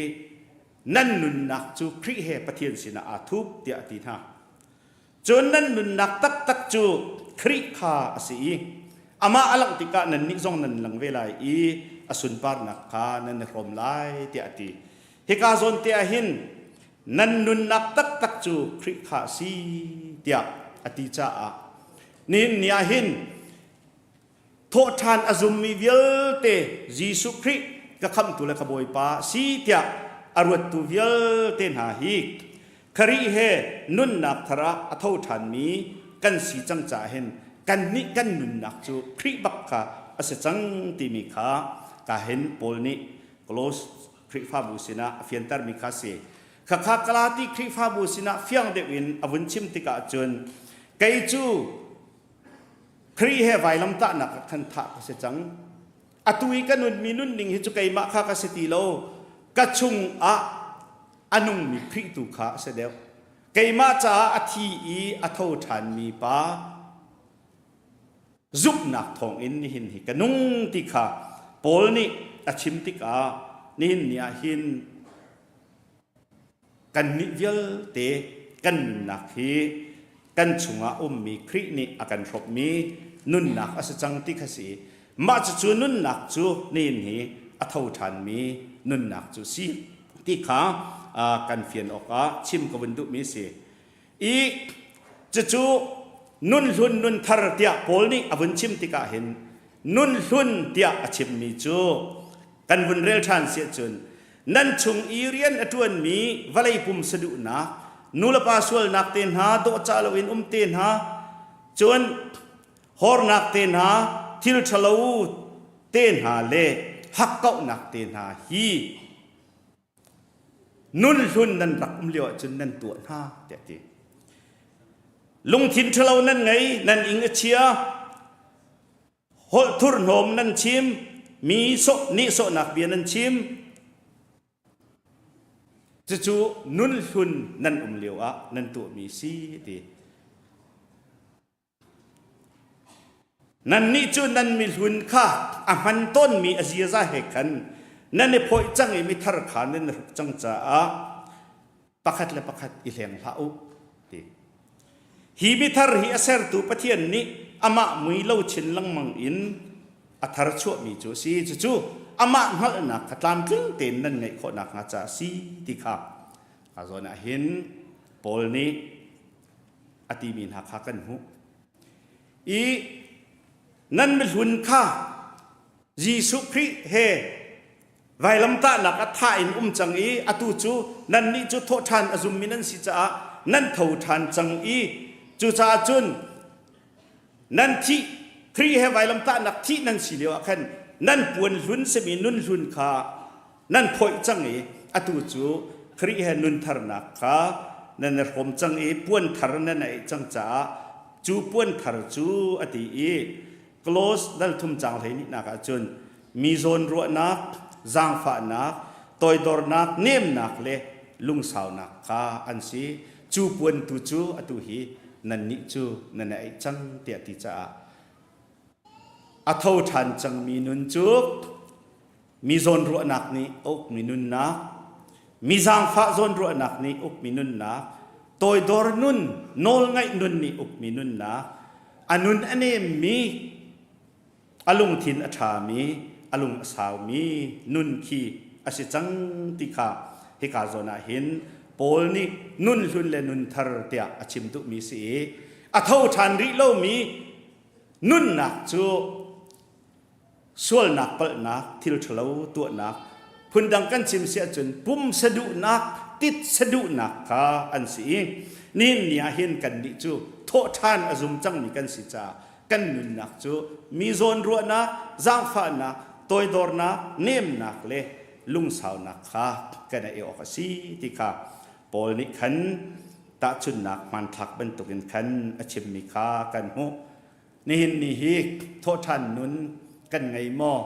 nan nunnak cu Khrih he Pathian sinah aa thup tiah a ti hna. Cun nan nunnak taktak cu Khrih kha a si i amah a langh tikah nannih zong nan lang ve lai i a sunparnak kha nan i hrawm lai tiah a ti. Hika zawn te ah hin nan nunnak taktak cu Khrih kha a si tiah a ti caah nihin ni ah hin thawhṭhan a zummi vialte Jesuh Khrih ka khamhtu le ka Bawipa a si tiah a ruattu vialte hna hi Khrih he nunnak thar ah a tho ṭhanmi kan si cang caah hin kannih kan nunnak cu Khrih bak kha a si cang timi kha ka hin Paul nih Kolose Khrihfabu sinah a fiantermi kha a si. Khakha Galati Khrihfabu sinah fiang deuh in a vun chim tikah cun kei cu Khrih he vailamtahnak ah khan thah ka si cang. Atu i ka nunmi nunning hi cu keimah kha ka si ti lo. Ka chungah a nungmi Khrih tu kha a si deuh. Keimah caah a thi i a tho ṭhanmi pa zumhnak thawngin nihin hi ka nung ti kha Paul nih a chim tikah nihin ni ah hin Kannih vialte kan nunnak hi kan chungah ummi Khrih nih a kan hrawmhmi nunnak a si cang ti kha si. Mah cucu nunnak cu nihin hi a tho ṭhanmi nunnak cu si ti kha kan fian awkah chim ka vun duhmi a si. I cucu nun hlun nun thar tiah Paul nih a vun chim tikah hin nun hlun tiah a chimmi cu kan vun rel ṭhan si ahcun nan chung i rian a ṭuanmi vawlei pum saduhnak nulepa sualnak te hna dawhcah loin um te hna cun hornak te hna thil ṭhalo te hna le hakkauhnak te hna hi nun hlun nan rak um lio ahcun nan tuah hna tiah ti lungthin ṭhalo nan ngei nan ing a chia Holh thurhnawm nan chim, mi sawh nihsawhnak bia nan chim. Cucu nun hlun nan um lio ah nan tuahmi si ti. Nannih cu nan mihlun kha a hman tawnmi a ziaza he khan nan i phawih cang i mithar kha nan i hruk cang caah pakhat le pakhat i hleng hlah u ti. Hi mithar hi a sertu Pathian nih amah mui lo chin lengmang in a thar chuahmi cu a si. Cucu amah hngalhnak kha tlamtling tein nan ngeih khawh nakhnga ca a si ti kha a zawn ah hin Paul nih a timi hna kha kan hmuh. I nan mihlun kha Jesuh Khrih he Vailamtahnak a thah in um cang i atu cu nannih cu thawhṭhan a zummi nan si caah nan tho ṭhan cang i cucaah cun nan thih Khrih he vailamtahnak thih nan si lioah khan nan puan hlun simi nun hlun kha nan phawih cang i atu cu Khrih he nun tharnak kha nan i hrawm cang i puan thar nan ei cang caah cu puan thar cu a ti i Close dal thum cang hlei nih ah cun mi zawnruahnak, zaangfahnak, toidornak, nemnak le lungsaunak kha an si. Cu puan tu cu atu hi nannih cu nan i aih cang tiah ti caah a tho ṭhan cangmi nun cu mi zawnruahnak nih a ukmi nunnak, mi zaangfah zawnruahnak nih ukmi nunnak, toidor nun, nawlngaih nun nih ukmi nunnak, a nun a nemmi a lungthin a ṭhami, a lung a saumi nun khi a si cang ti kha hika zawn ah hin Paul nih nun hlun le nun thar tiah a chim duhmi si i a tho ṭhan rih lomi nunnak cu sualnak palhnak thil ṭhalo tuahnak phundang kan chim si ahcun pum saduhnak tit saduhnak kha an si i nihin ni ah hin kannih cu thawhṭhan a zum cangmi kan si caah kan nunnak cu mi zawnruahnak zaangfahnak toidornak nemnak le lungsaunak kha kan ei awk a si ti kha Paul nih khan tahchunhnak hmanthlak bantukin khan a chimmi kha kan hmuh. Nihin ni hi thawhṭhan nun kan ngei maw?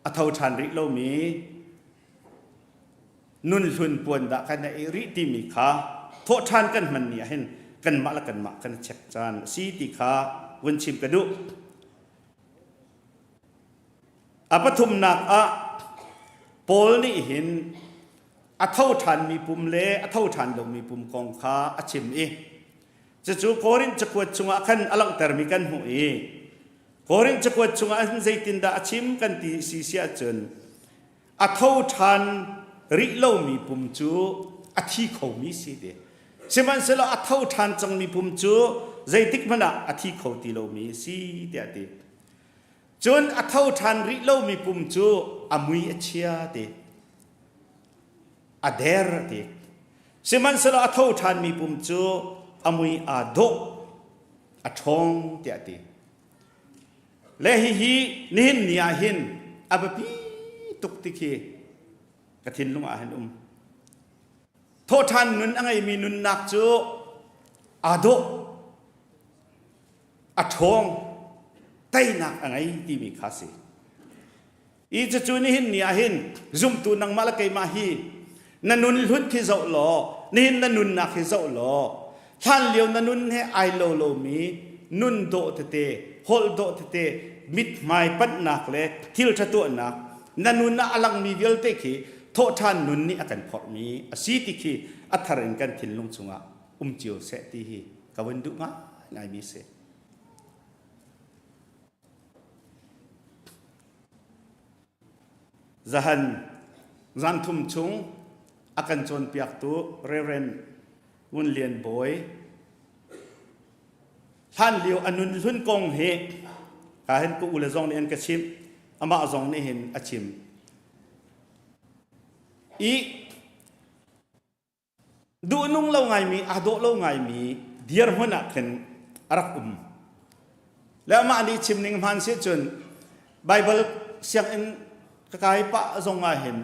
A tho ṭhan rih lomi nun hlun puan dah kan ei rih timi kha thawhṭhan kan hman ni ah hin kanmah le kanmah kan i check caan a si ti kha vun chim ka duh. A pathumnak ah Paul nih hin a tho ṭhanmi pum le a tho ṭhan lomi pum kong kha a chim i cucu Korinth cakuat chungah khan a langhtermi kan hmuh i Korinth cakuat chungah hin zeitindah a chim kan ti si si ahcun a tho ṭhan rih lomi pum cu a thi khomi si ti. Sihmanhsehlaw a tho ṭhan cangmi pum cu zeitik hmanh ah a thi kho ti lomi si tiah a ti. Cun a tho ṭhan rih lomi pum cu a mui a chia ti. A der ti. Sihmanhsehlaw a tho ṭhanmi pum cu a mui aa dawh, a ṭhawng tiah a ti. Le hihi nihin ni ah hin a biapi tuk ti khi ka thinlung ah hin um. Thawhṭhan nun a ngeimi nunnak cu aa dawh, a ṭhawng, teinak a ngei timi kha a si. I cucu nihin ni ah hin zumtu nangmah le keimah hi na nun hlun khi zoh law nihin na nunnak hi zoh law hlan lio na nun he ai lo lomi nun dawh tete holh dawh tete mithmai panhnak le thil ṭha tuahnak na nun ah a langmi vialte khi thawhṭhan nun nih a kan phorhmi a si ti khi a thar in kan thinlung chungah um cio seh ti hi ka vun duh ngaingaimi si. Zahan zan thum chung a kan cawnpiaktu Reverend Ngun Lian Bawi hlan lio a nun hlun kong hi ka hin ka ule zong nih an ka chimh amah zong nih hin a chim i Duhnung lo ngaimi, aa dawh lo ngaimi dirhmun ah khin a rak um. Le amah nih chim ning hmaan si cun Baibal sianginn ka kai pah zong ah hin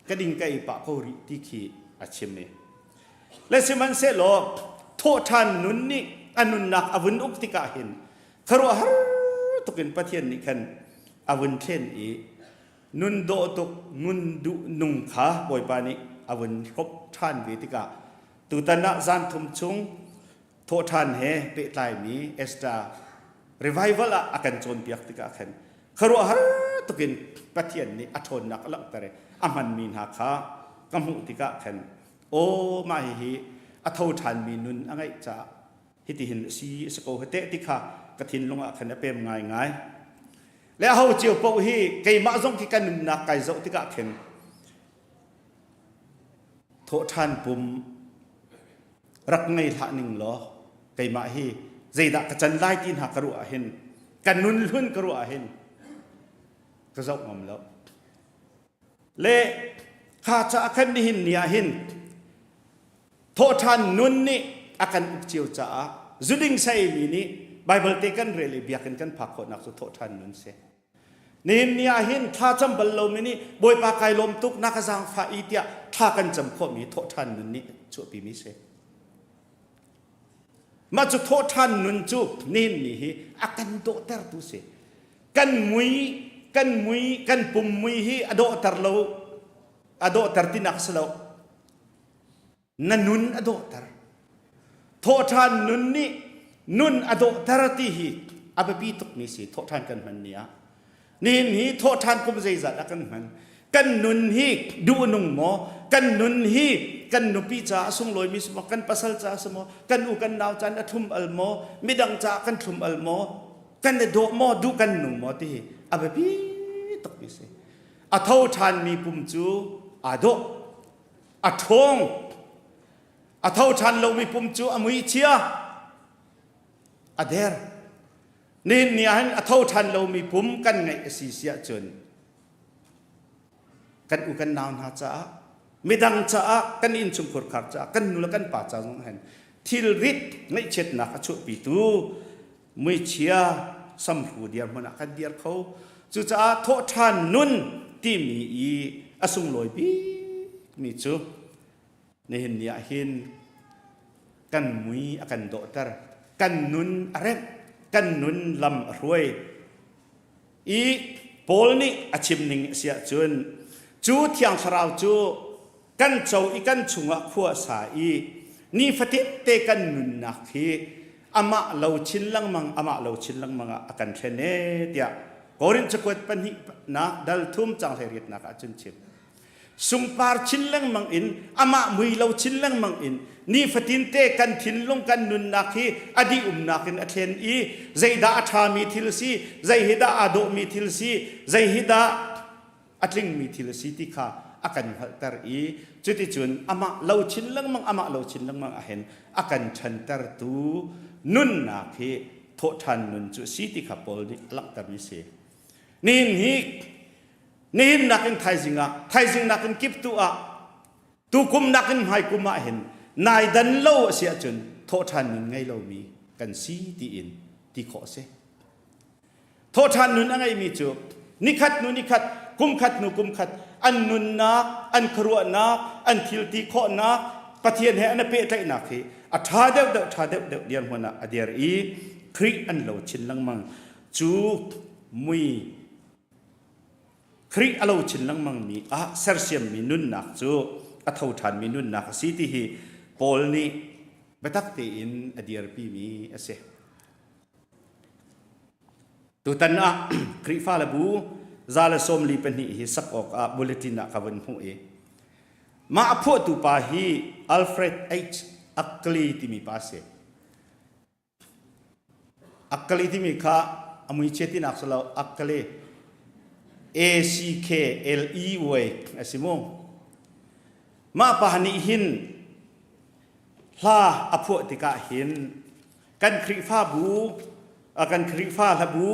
ka ding ka ei pah ko rih ti khi a chim i. Le sihmanhsehlaw thawhṭhan nun nih a nunnak a vun uk tikah hin khuaruahhar tukin Pathian nih khan a vun thlen i Nun dawh tuk nun duh nung kha Bawipa nih a vun hrop ṭhan ve tikah tutan ah zan thum chung thawhṭhan he pehtlaimi Esther revival ah a kan cawnpiak tikah khan khuaruahhar tukin Pathian nih a ṭhawnnak a langhter i a hmanmi hna kha ka hmuh tikah khan aw mah hihi a tho ṭhanmi nun a ngeih caah hitihin a si a si ko hete ti kha ka thinlung ah khan a pem ngaingai. Le aho cio paoh hi keimah zong khi ka nunnak kai zoh tikah khin thawhṭhan pum rak ngei hlah ning law keimah hi zeidah ka can lai ti hna ka ruah ahhin ka nun hlun ka ruah ahhin ka zoh ngam lo. Le kha caah khan nihin ni ah hin Thawhṭhan nun nih a kan uk cio caah zuding saimi nih Baibal te kan rel i biakinn kan phak khawhnak cu thawhṭhan nun si. Nihin ni ah hin thla cam bal lomi nih Bawipa kai lawm tuk na ka zaangfah i tiah thla kan cam khawhmi thawhṭhan nun nih chuahpimi si. Mah cu thawhṭhan nun cu nihin ni hi a kan dawhtertu si. Kan mui, kan mui, kan pum mui hi a dawhter lo, a dawhter tinak si lo. Na nun a dawhter. Thawhṭhan nun nih nun a dawhter ti hi a biapi tukmi si thawhṭhan kan hman ni ah. Nihin hi thawhṭhan kum zeizat ah kan hman. Kan nun hi duh a nung maw? Kan nun hi kan nupi caah a sunglawimi si maw? Kan pasal caah si maw? Kan u kan nau caan a thlum al maw? Midang caah kan thlum al maw? Kan i dawh maw? Duh kan nung maw? Ti hi a biapi tukmi si. A tho ṭhanmi pum cu aa dawh. A ṭhawng. A tho ṭhan lomi pum cu a mui chia, a der. Nihin ni ah hin a tho ṭhan lomi pum kan ngeih a si si ahcun kan u kan nau hna caah midang caah kan innchungkhur khar caah kan nu le kan pa ca zong hin thilrit ngaihchiatnak a chuahpitu muichia samhru dirhmun ah kan dir kho. Cucaah thawhṭhan nun timi i a sunglawi bikmi cu nihin ni ah hin kan mui a kan dawhter, kan nun a remh, kan nun lam a hruai. I Paul nih a chim ning a si ahcun cu Thiang Thlarau cu kan co i kan chungah khua a sa i nifatin te kan nunnak hi amah lo chin lengmang amah lo chin lengmang ah a kan thlen e tiah Korin cakuat pahnih nak dal thum cang hlei riatnak ah cun chim. Sungpar chin lengmang in amah mui lo chin lengmang in nifatin te kan thinlung kan nunnak hi a dih umnak in a thlen i zeidah a ṭhami thil si, zei hi dah aa dawhmi thil si, zei hi dah a tlingmi thil a si ti kha a kan hngalhter i cuticun amah lo chin lengmang amah lo chin lengmang ahhin a kan ṭhantertu nunnak hi thawhṭhan nun cu a si ti kha Paul nih a langhtermi a si. Nihin hi nihin nakin thaizing ah thaizing nakin kiptu ah tukum nakin hmaikum ah hin nai dan lo a si ahcun thawhṭhan nun ngei lomi kan si tiin ti khawh a si. Thawhṭhan nun a ngeimi cu nikhat hnu nikhat, kumkhat hnu kumkhat an nunnak, an khuaruahnak, an thilti khawhnak, Pathian he an i pehtlaihnak hi a ṭha deuhdeuh ṭha deuhdeuh dirhmun ah a dir i Khrih an lo chin lengmang. Cu mui Khrih a lo chin lengmangmi ah sersiammi nunnak cu a tho ṭhanmi nunnak a si ti hi Paul nih biatak tein a dirpimi a si. Tutan ah Khrihfa le bu 142 hi sak awkah bulletin ah ka vun hmuh i mah a phuahtu pa hi Alfred H. Ackley timi pa a si. Akkali timi kha a muichia tinak si lo akkali A C K L E Y a si mu. Mah pa nih hin hla a phuah tikah hin kan Khrihfabu kan Khrihfa hlabu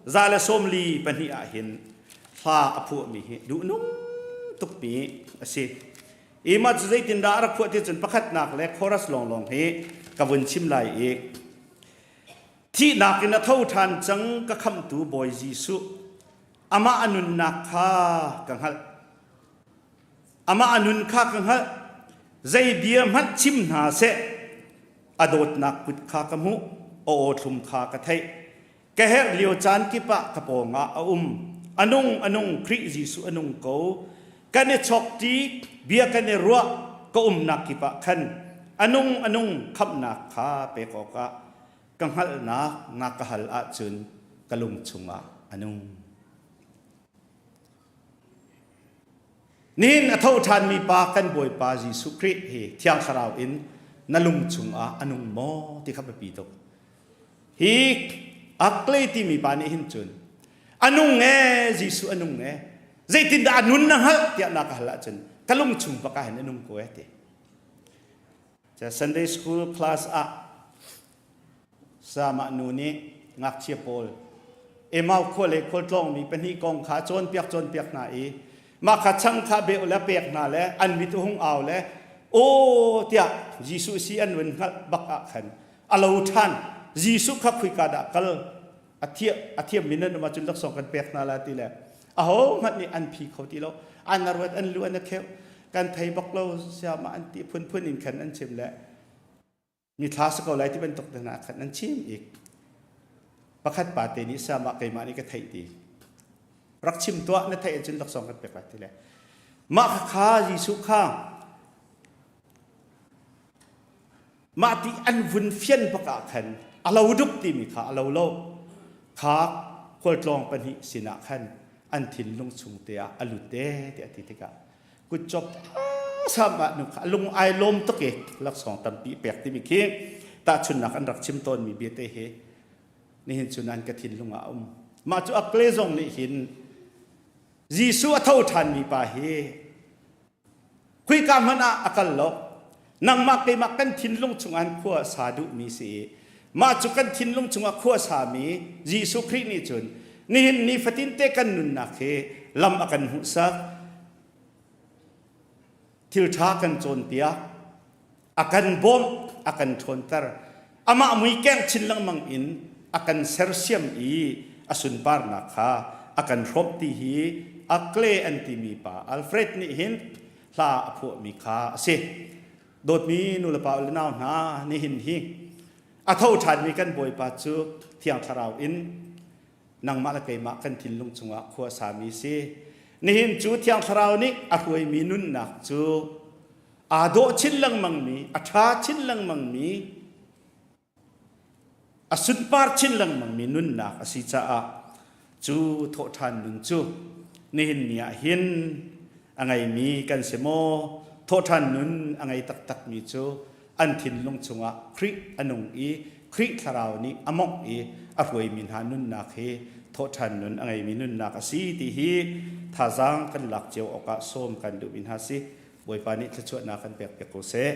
142 ah hin hla a phuahmi hi duhnung tukmi a si. I mah cu zeitindah a rak phuah ti cun pakhatnak le chorus lawnglawng hi ka vun chim lai i thihnak in a tho ṭhan cang ka khamhtu Bawi Jesuh amah a nunnak kha ka hngalh amah a nun kha ka hngalh zei bia hmanh chim hna seh a dawtnak kut kha ka hmuh a aw thlum kha ka theih Ka herh lio caan kip ah ka pawngah a um. A nung, a nung, Khrih Jesuh a nung ko. Kan i chok ṭi, bia kan i ruah, ka umnak kip ah khan a nung, a nung, khamhnak kha pek awkah ka hngalhnak na ka hal ahcun ka lung chungah a nung. Nihin a tho ṭhanmi pa kan Bawipa Jesuh Khrih hi Thiang Thlarau in na lung chungah a nung maw ti kha biapi tuk. Hi Akle timi pa nih hin cun a nung e Jesuh a nung e zeitindah a nun na hngalh tiah na ka hal ahcun ka lung chung bak ah hin a nung ko e ti. Sunday school class ah sama nu nih ngakchia pawl Emau khua le khualtlawngmi pahnih kong kha cawnpiak cawnpiak hna i mah kha chang kha beuh le pek hna le an mit hung au le aw tiah Jesuh si an vun hngalh bak ah khan a lo ṭhan Jesuh kha khuika dah kal a thiam a thiammi nan um ahcun laksawng kan pek hna la ti le aho hmanh nih an phi kho ti lo an ruat an lu an a kheuh kan thei bak lo siama an ti phunphun in khan an chim le mithla si ko lai ti bantuk te hna khan an chim i pakhat pa te nih siama keimah nih ka theih ti rak chim tuah na theih ahcun laksawng kan pek lai ti le mah kha Jesuh kha Mah ti an vun fian bak ah khan a lo duk timi kha a lo lo. Kha khualtlawng pahnih sinah khan an thinlung chung te ah a lut te tiah a ti tikah kutcop sam ah nu kha a lung ai lawm tuk i laksawng tampi pek timi khi tahchunnak an rak chim tawnmi bia te hi nihin cun an ka thinlung ah a um. Mah cu Akle zong nih hin Jesuh a tho ṭhanmi pa hi Khuika hmanh ah a kal lo. Nangmah keimah kan thinlung chungah hin khua a sa duhmi si i mah cu kan thinlung chungah khua a sami Jesuh Khrih nih cun nihin ni fatinte kan nunnak hi lam a kan hmuhsak. Thil ṭha kan cawnpiak, a kan bawmh, a kan ṭhawnter. Amah mui keng chin lengmang in a kan sersiam i a sunparnak kha a kan hrawmh ti hi Akle an timi pa Alfred nih hin hla a phuahmi kha a si. Dawtmi nulepa le nau hna, nihin hi a tho ṭhanmi kan Bawipa cu Thiang Thlarau in nangmah le keimah kan thinlung chungah khua sami si. Nihin cu Thiang Thlarau nih a hruaimi nunnak cu aa dawh chin lengmangmi, a ṭha chin lengmangmi, a sunpar chin lengmangmi nunnak a si caah cu thawhṭhan nun cu nihin ni ah hin a ngeimi kan si maw? Thawhṭhan nun a ngei taktakmi cu an thinlung chungah Khrih a nung i Khrih Thlarau nih a mawngh i a hruaimi hna nunnak hi thawhṭhan nun a ngeimi nunnak a si ti hi thazaang kan lak cio awkah sawm kan duhmi hna si. Bawipa nih thluachuahnak kan pek piak ko seh.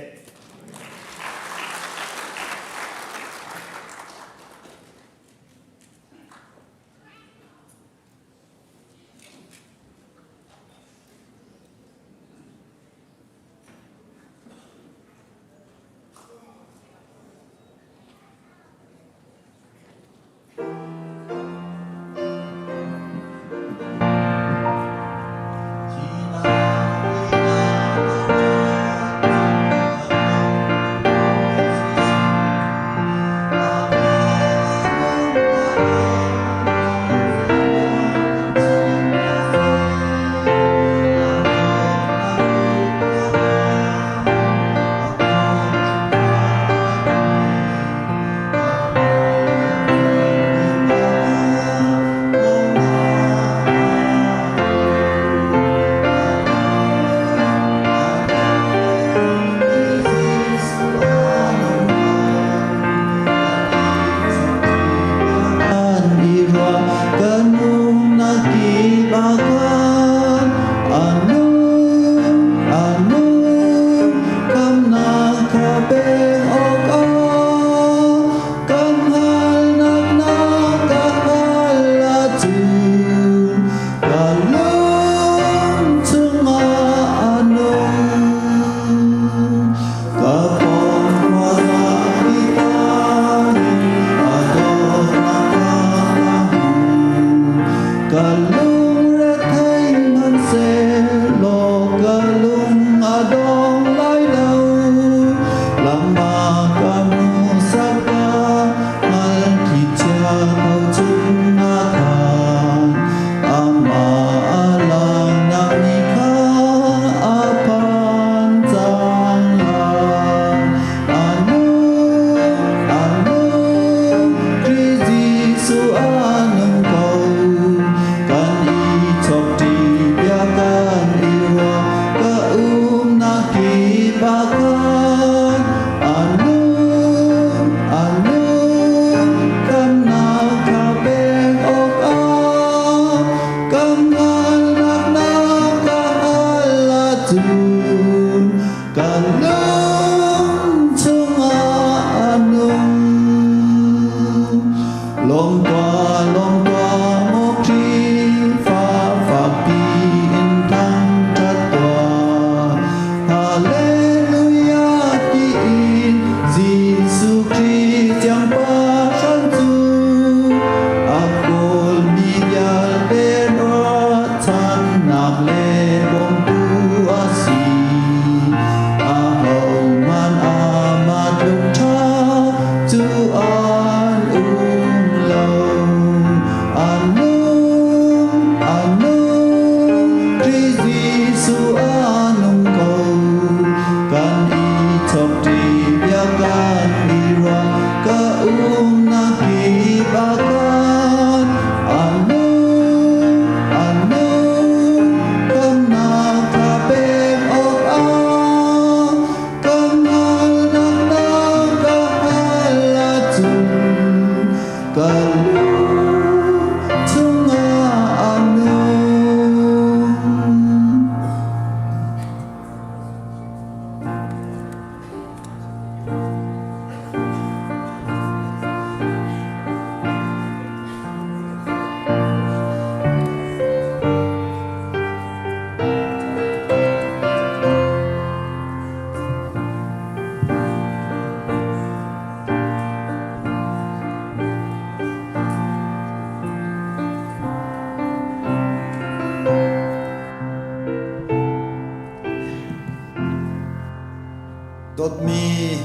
Dawtmi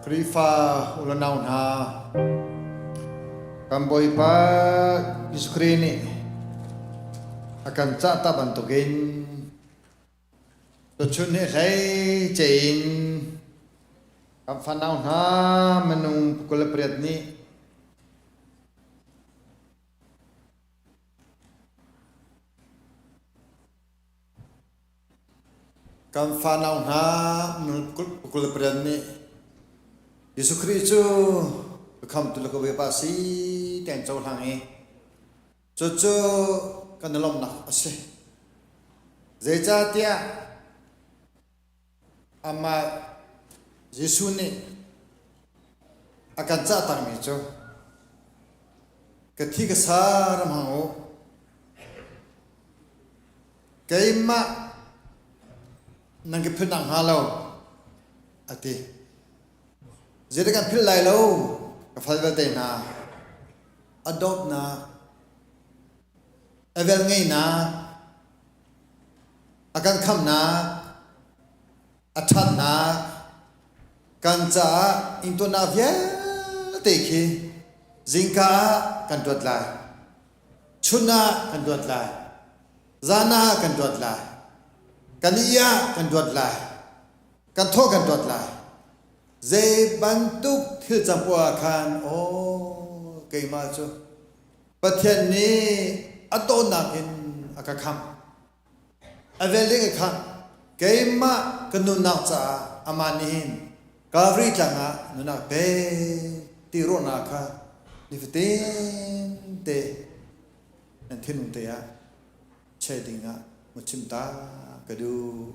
Khrihfa ulanau hna, kan Bawipa Jesuh Khrih nih a kan cah ta bantukin tuchun hi hleice in kan fanau hna minung 28 nih Kan fanau hna 28 nih Jesuh Khrih cu khamtu le ka Bawipa a si ti an cohlang i cucu kan i lawmhnak a si. Zeicahtiah amah Jesuh nih a kan cah takmi cu ka thi ka sa ram hang u Keimah nan ka philh nakhnga lo, a ti. Zeidah kan philh lai lo, ka fal vialte hna. A dawtnak, a velngeihnak, a kan khamhnak, a ṭhatnak, kan caah ingtuannak vialte khi zingka ah kan tuat lai. Chun ah kan duat lai. Zan ah kan duat lai. Kan ih ah kan duat lai. Kan thaw kan duat lai. Zei bantuk thil cang poah ah khan aw keimah cu Pathian nih a dawtnak in a ka khamh. A vel ding a khamh. Keimah ka nunnak caah amah nih hin Calvary tlang ah nunnak pe ti ruahnak kha nifatin te nan thinlung te ah che ding ah mu chim ta ka duh.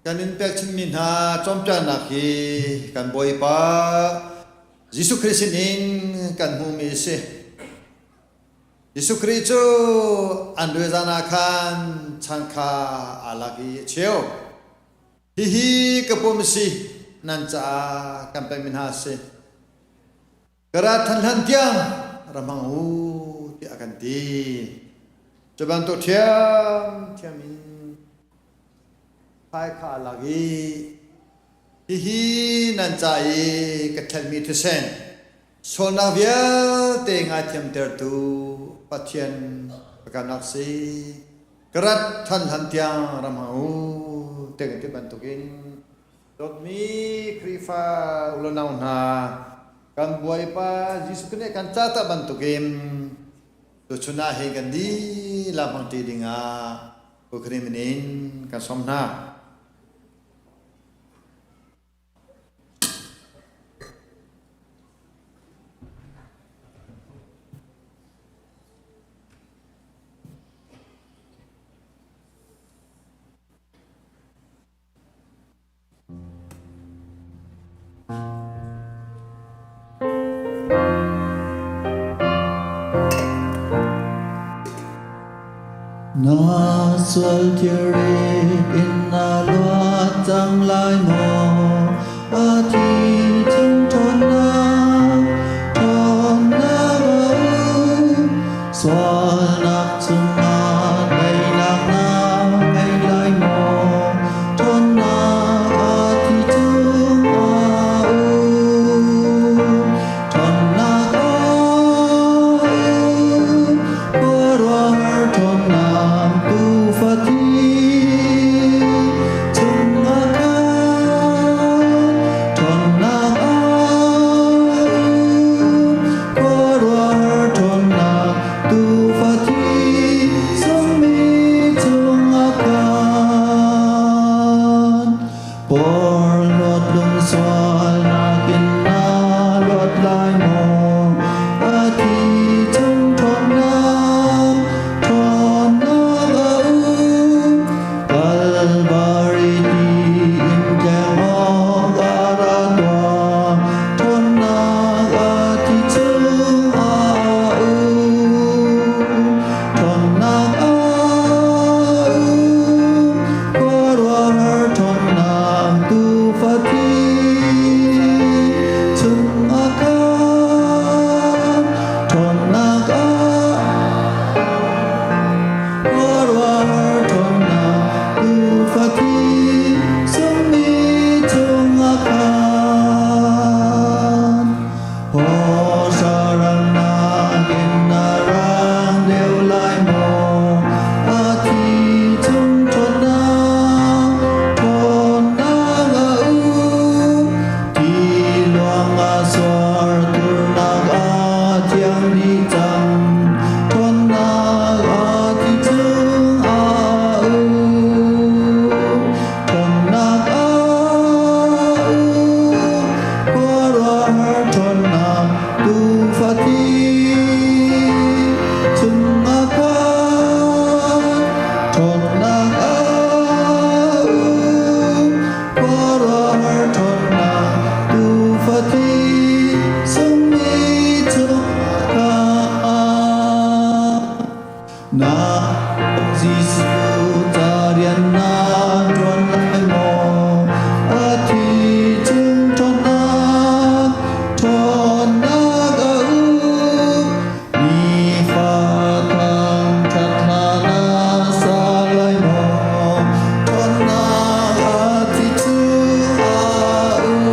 Kan in pekchinmi hna cawnpiaknak hi kan Bawipa Jesuh Khrih sinin kan hmuhmi a si. Jesuh Khrih cu an zan ah khan chang kha aa lak i a cheu. Hihi ka pum a si, nan caah kan pekmi hna a si. Ka rat than hlan tiang ra hmang u tiah a kan ti. Cu bantuk ṭhiamṭhiam in thai kha a lak i hihi nan ca i ka ṭhenmi thisen sualnak vialte ngaithiamtertu Pathian biakamnak si. Ka rat than hlan tiang ra hmang u tiah kan ti bantukin Dawtmi Khrihfa ulonau hna, kan Bawipa Jesuh Khrih nih kan ca bantukin tuchun ah hi kan dihlak hmangṭi dingah Khrih min in kan sawm hna. Na sual thilrit in na luat cang lai maw? A thi chung ṭhawnnak, ṭhawnnak a um. Sualnak chungah teinak na ngei lai maw? Ṭhawnnak a thi chung a um. Ṭhawnnak a um. Khuaruahhar ṭhawnnak tuufa thi chungah khan ṭhawnnak a um. Khuaruahhar ṭhawnnak tuufa thi sungmi chungah khan porhlawt lungsualnak in na luat lai maw? A thi chung ṭhawnnak, ṭhawnnak a um. Kalvari ti in tleng awk a ra tuah. Ṭhawnnak a thi chung a um. Ṭhawnnak a um. Khuaruahhar ṭhawnnak tuufa thi chung a khan. Khuaruahhar thurnak a thiang dih cang. Ṭhawnnak a thi chung a um. Ṭhawnnak a um. Khuaruahhar ṭhawnnak tuufa thi chung a khat. Ṭhawnnak a um. Khuaruahhar ṭhawnnak tuufa thi sungmi chung a khat. Na Jesuh ca rian na ṭuan lai maw? A thi chung ṭhawnnak, ṭhawnnak a um. Nifa thangṭhat hla na sa lai maw? Ṭhawnnak a thi chung a um.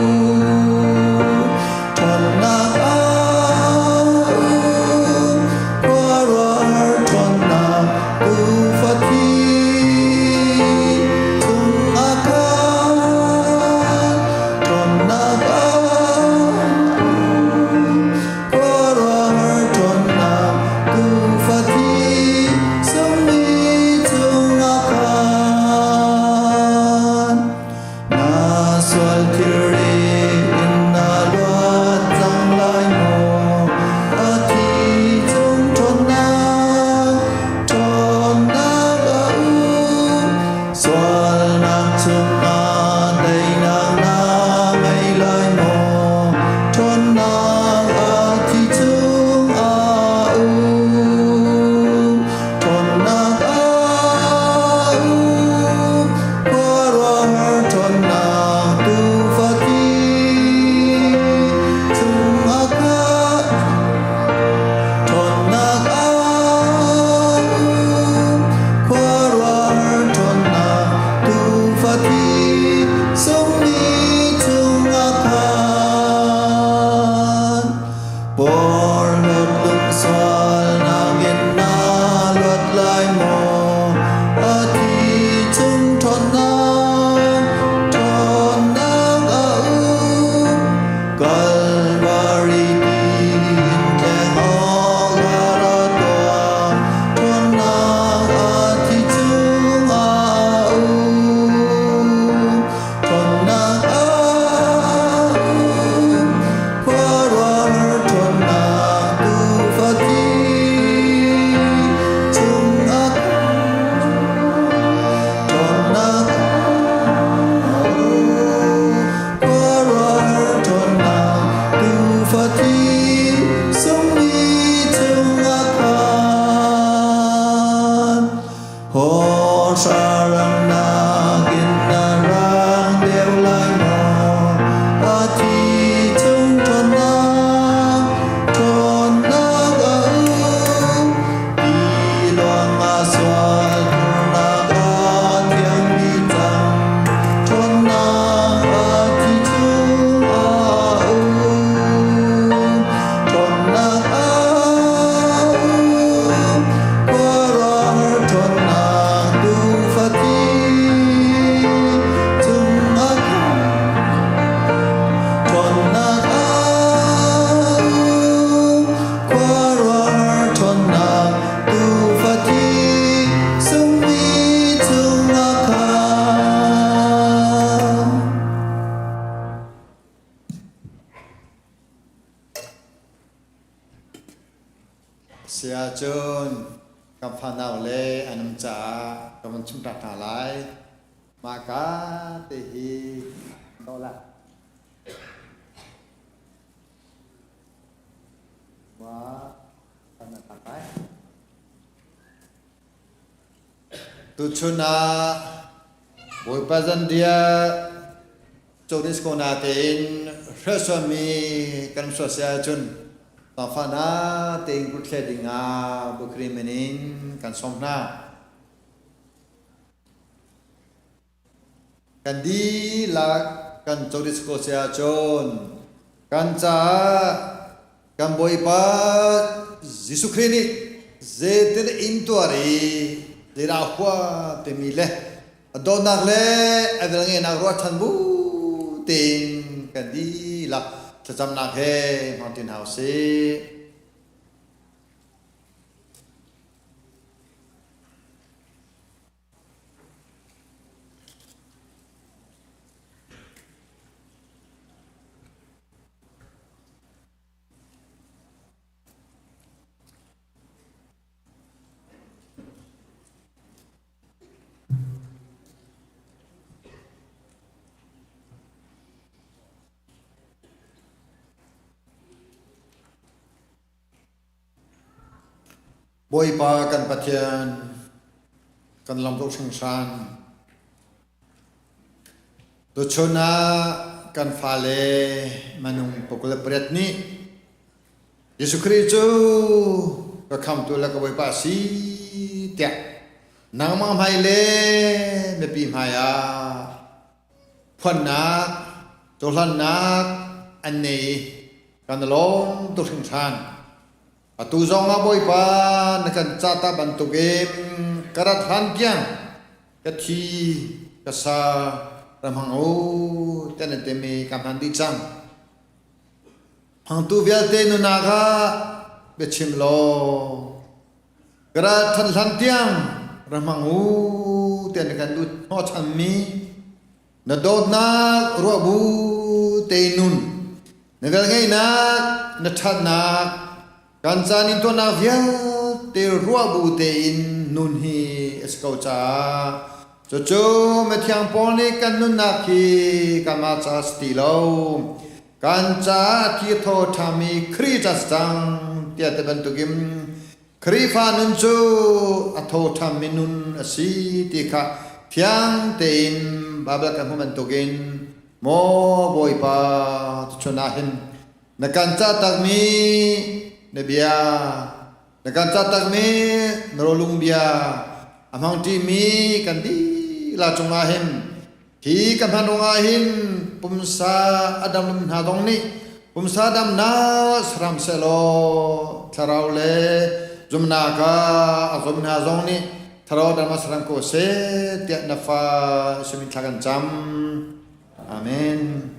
Ṭhawnnak a um. Khuaruahhar ṭhawnnak tuufa thi chung a khat. Ṭhawnnak a um. Khuaruahhar ṭhawnnak tuufa thi sungmi chung a khat. Na sual thilri in na luat cang lai maw? A thi chung ṭhawnnak, ṭhawnnak a um. Sualnak chungah daihnak na ngei lai maw? Ṭhawnnak a thi chung a um. Ṭhawnnak a um. Khuaruahhar ṭhawnnak tuufa thi chung a khat. Ṭhawnnak a um. Khuaruahhar ṭhawnnak tuufa thi sungmi chung a khat. Porhlawt lungsualnak in na luat lai maw? A thi chung ṭhawnnak, ṭhawnnak a um. Kalvari ti in tleng awk a ra tuah. Ṭhawnnak a thi chung a um. Ṭhawnnak a um. Khuaruahhar ṭhawnnak tuufa thi chung a ṭhawnnak a um. Khuaruahhar ṭhawnnak tuufa thi sungmi chung a khat. Hawhra nakin na rang deuh lai maw? A thi chung ṭhawnnak, ṭhawnnak a um. Ti luang ah sual thurnak a thiang dih cang. Ṭhawnnak a thi chung a um. Ṭhawnnak a um. Khuaruahhar ṭhawnnak tuufa thi cung ah ṭhawnnak a um. Khuaruahhar ṭhawnnak tuufa thi sungmi chung ah khan. Saya cun kan fanau le an um caah ka van chimtak hna lai. Mah ka te hi dawh lah. Wa kan tak lai. Tuchun ah Bawipa zanriah Codis ko natein hresuami kan sual si ahcun zaangfah na tein kuthle dingah Bukhari min in kan sawm hna. Kan dihlak kan codis ko si ahcun kan caah kan Bawipa Jesuh Khrih nih zeitin in tuar i zeidah hua timi le a dawtnak le a velngeihnak ruahchan bu tein kan dihlak. Thlacamnak he hmang ṭi hna usih. Bawipa kan Pathian, kan lam tuk hringhran. Tuchun ah kan fale manung 28 nih Jesuh Khrih cu ka khamtu le ka Bawipa a si tiah nangmah hmai le mipi hmai ah phuannak, cohlannak an nei i kan i lawm tuk hringhran. Atu zong ah Bawipa na kan cah ta bantukin ka rat hlan tiang ka thi ka sa ra hmang u tiah na timi ka hman dih cang. Hmangtu vialte nunak ah biachim law ka ral ṭhan hlan tiang ra hmang u tiah na kan lut hnawhchanmi na dawtnak ruah bu te nun na velngeihnak na ṭhatnak kan caan in tuahnak vialte ruah bu tein nun hi a si ko caah cucu mithiang Paul nih kan nunnak hi kanmah ca si ti lo kan caah thi thaw ṭhami Khrih ca si cang tiah ti bantukin Khrihfa nun cu a tho ṭhammi nun a si ti kha fiang tein Baibal kan hmuh bantukin maw Bawipa tuchun ah hin na kan cah takmi na bia na kan cah takmi na rolung bia a hmangṭimi kan dihlak cungah hin Hi ka hmanung ah hin pumsa a dam hna zong nih pumsa damnak saram sehlaw thlarau le zumnak ah a zum hna zong nih thlarau dam ah saram ko seh tiah na fa simin thla kan cam. Amen.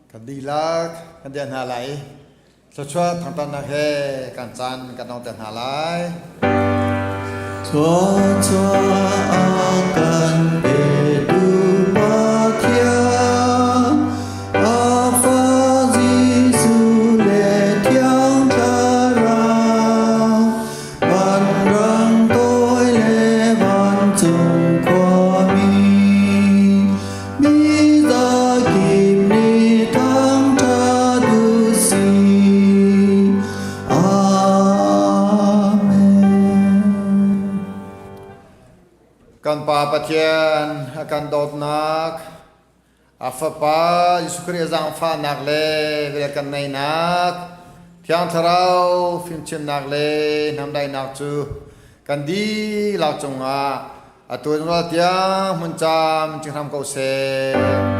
Kan dihlak kan dir hna lai. Thluachuah thangṭhatnak he kan caan kan dongter hna lai. Thluachuah a kan petu Pathian, a Fa Jesuh le Thiang Thlarau, vanrang toi le vancung khuami, mi zakip nih thangṭhat u sih. Amen. Kan Pa Pathian a kan dawtnak, a Fapa Jesuh Khrih a zaangfahnak le vel kan neinak, Thiang Thlarau fimchimnak le hnamdaihnak cu kan dihlak cungah atu in rual tiang hmun cam cing hram ko seh.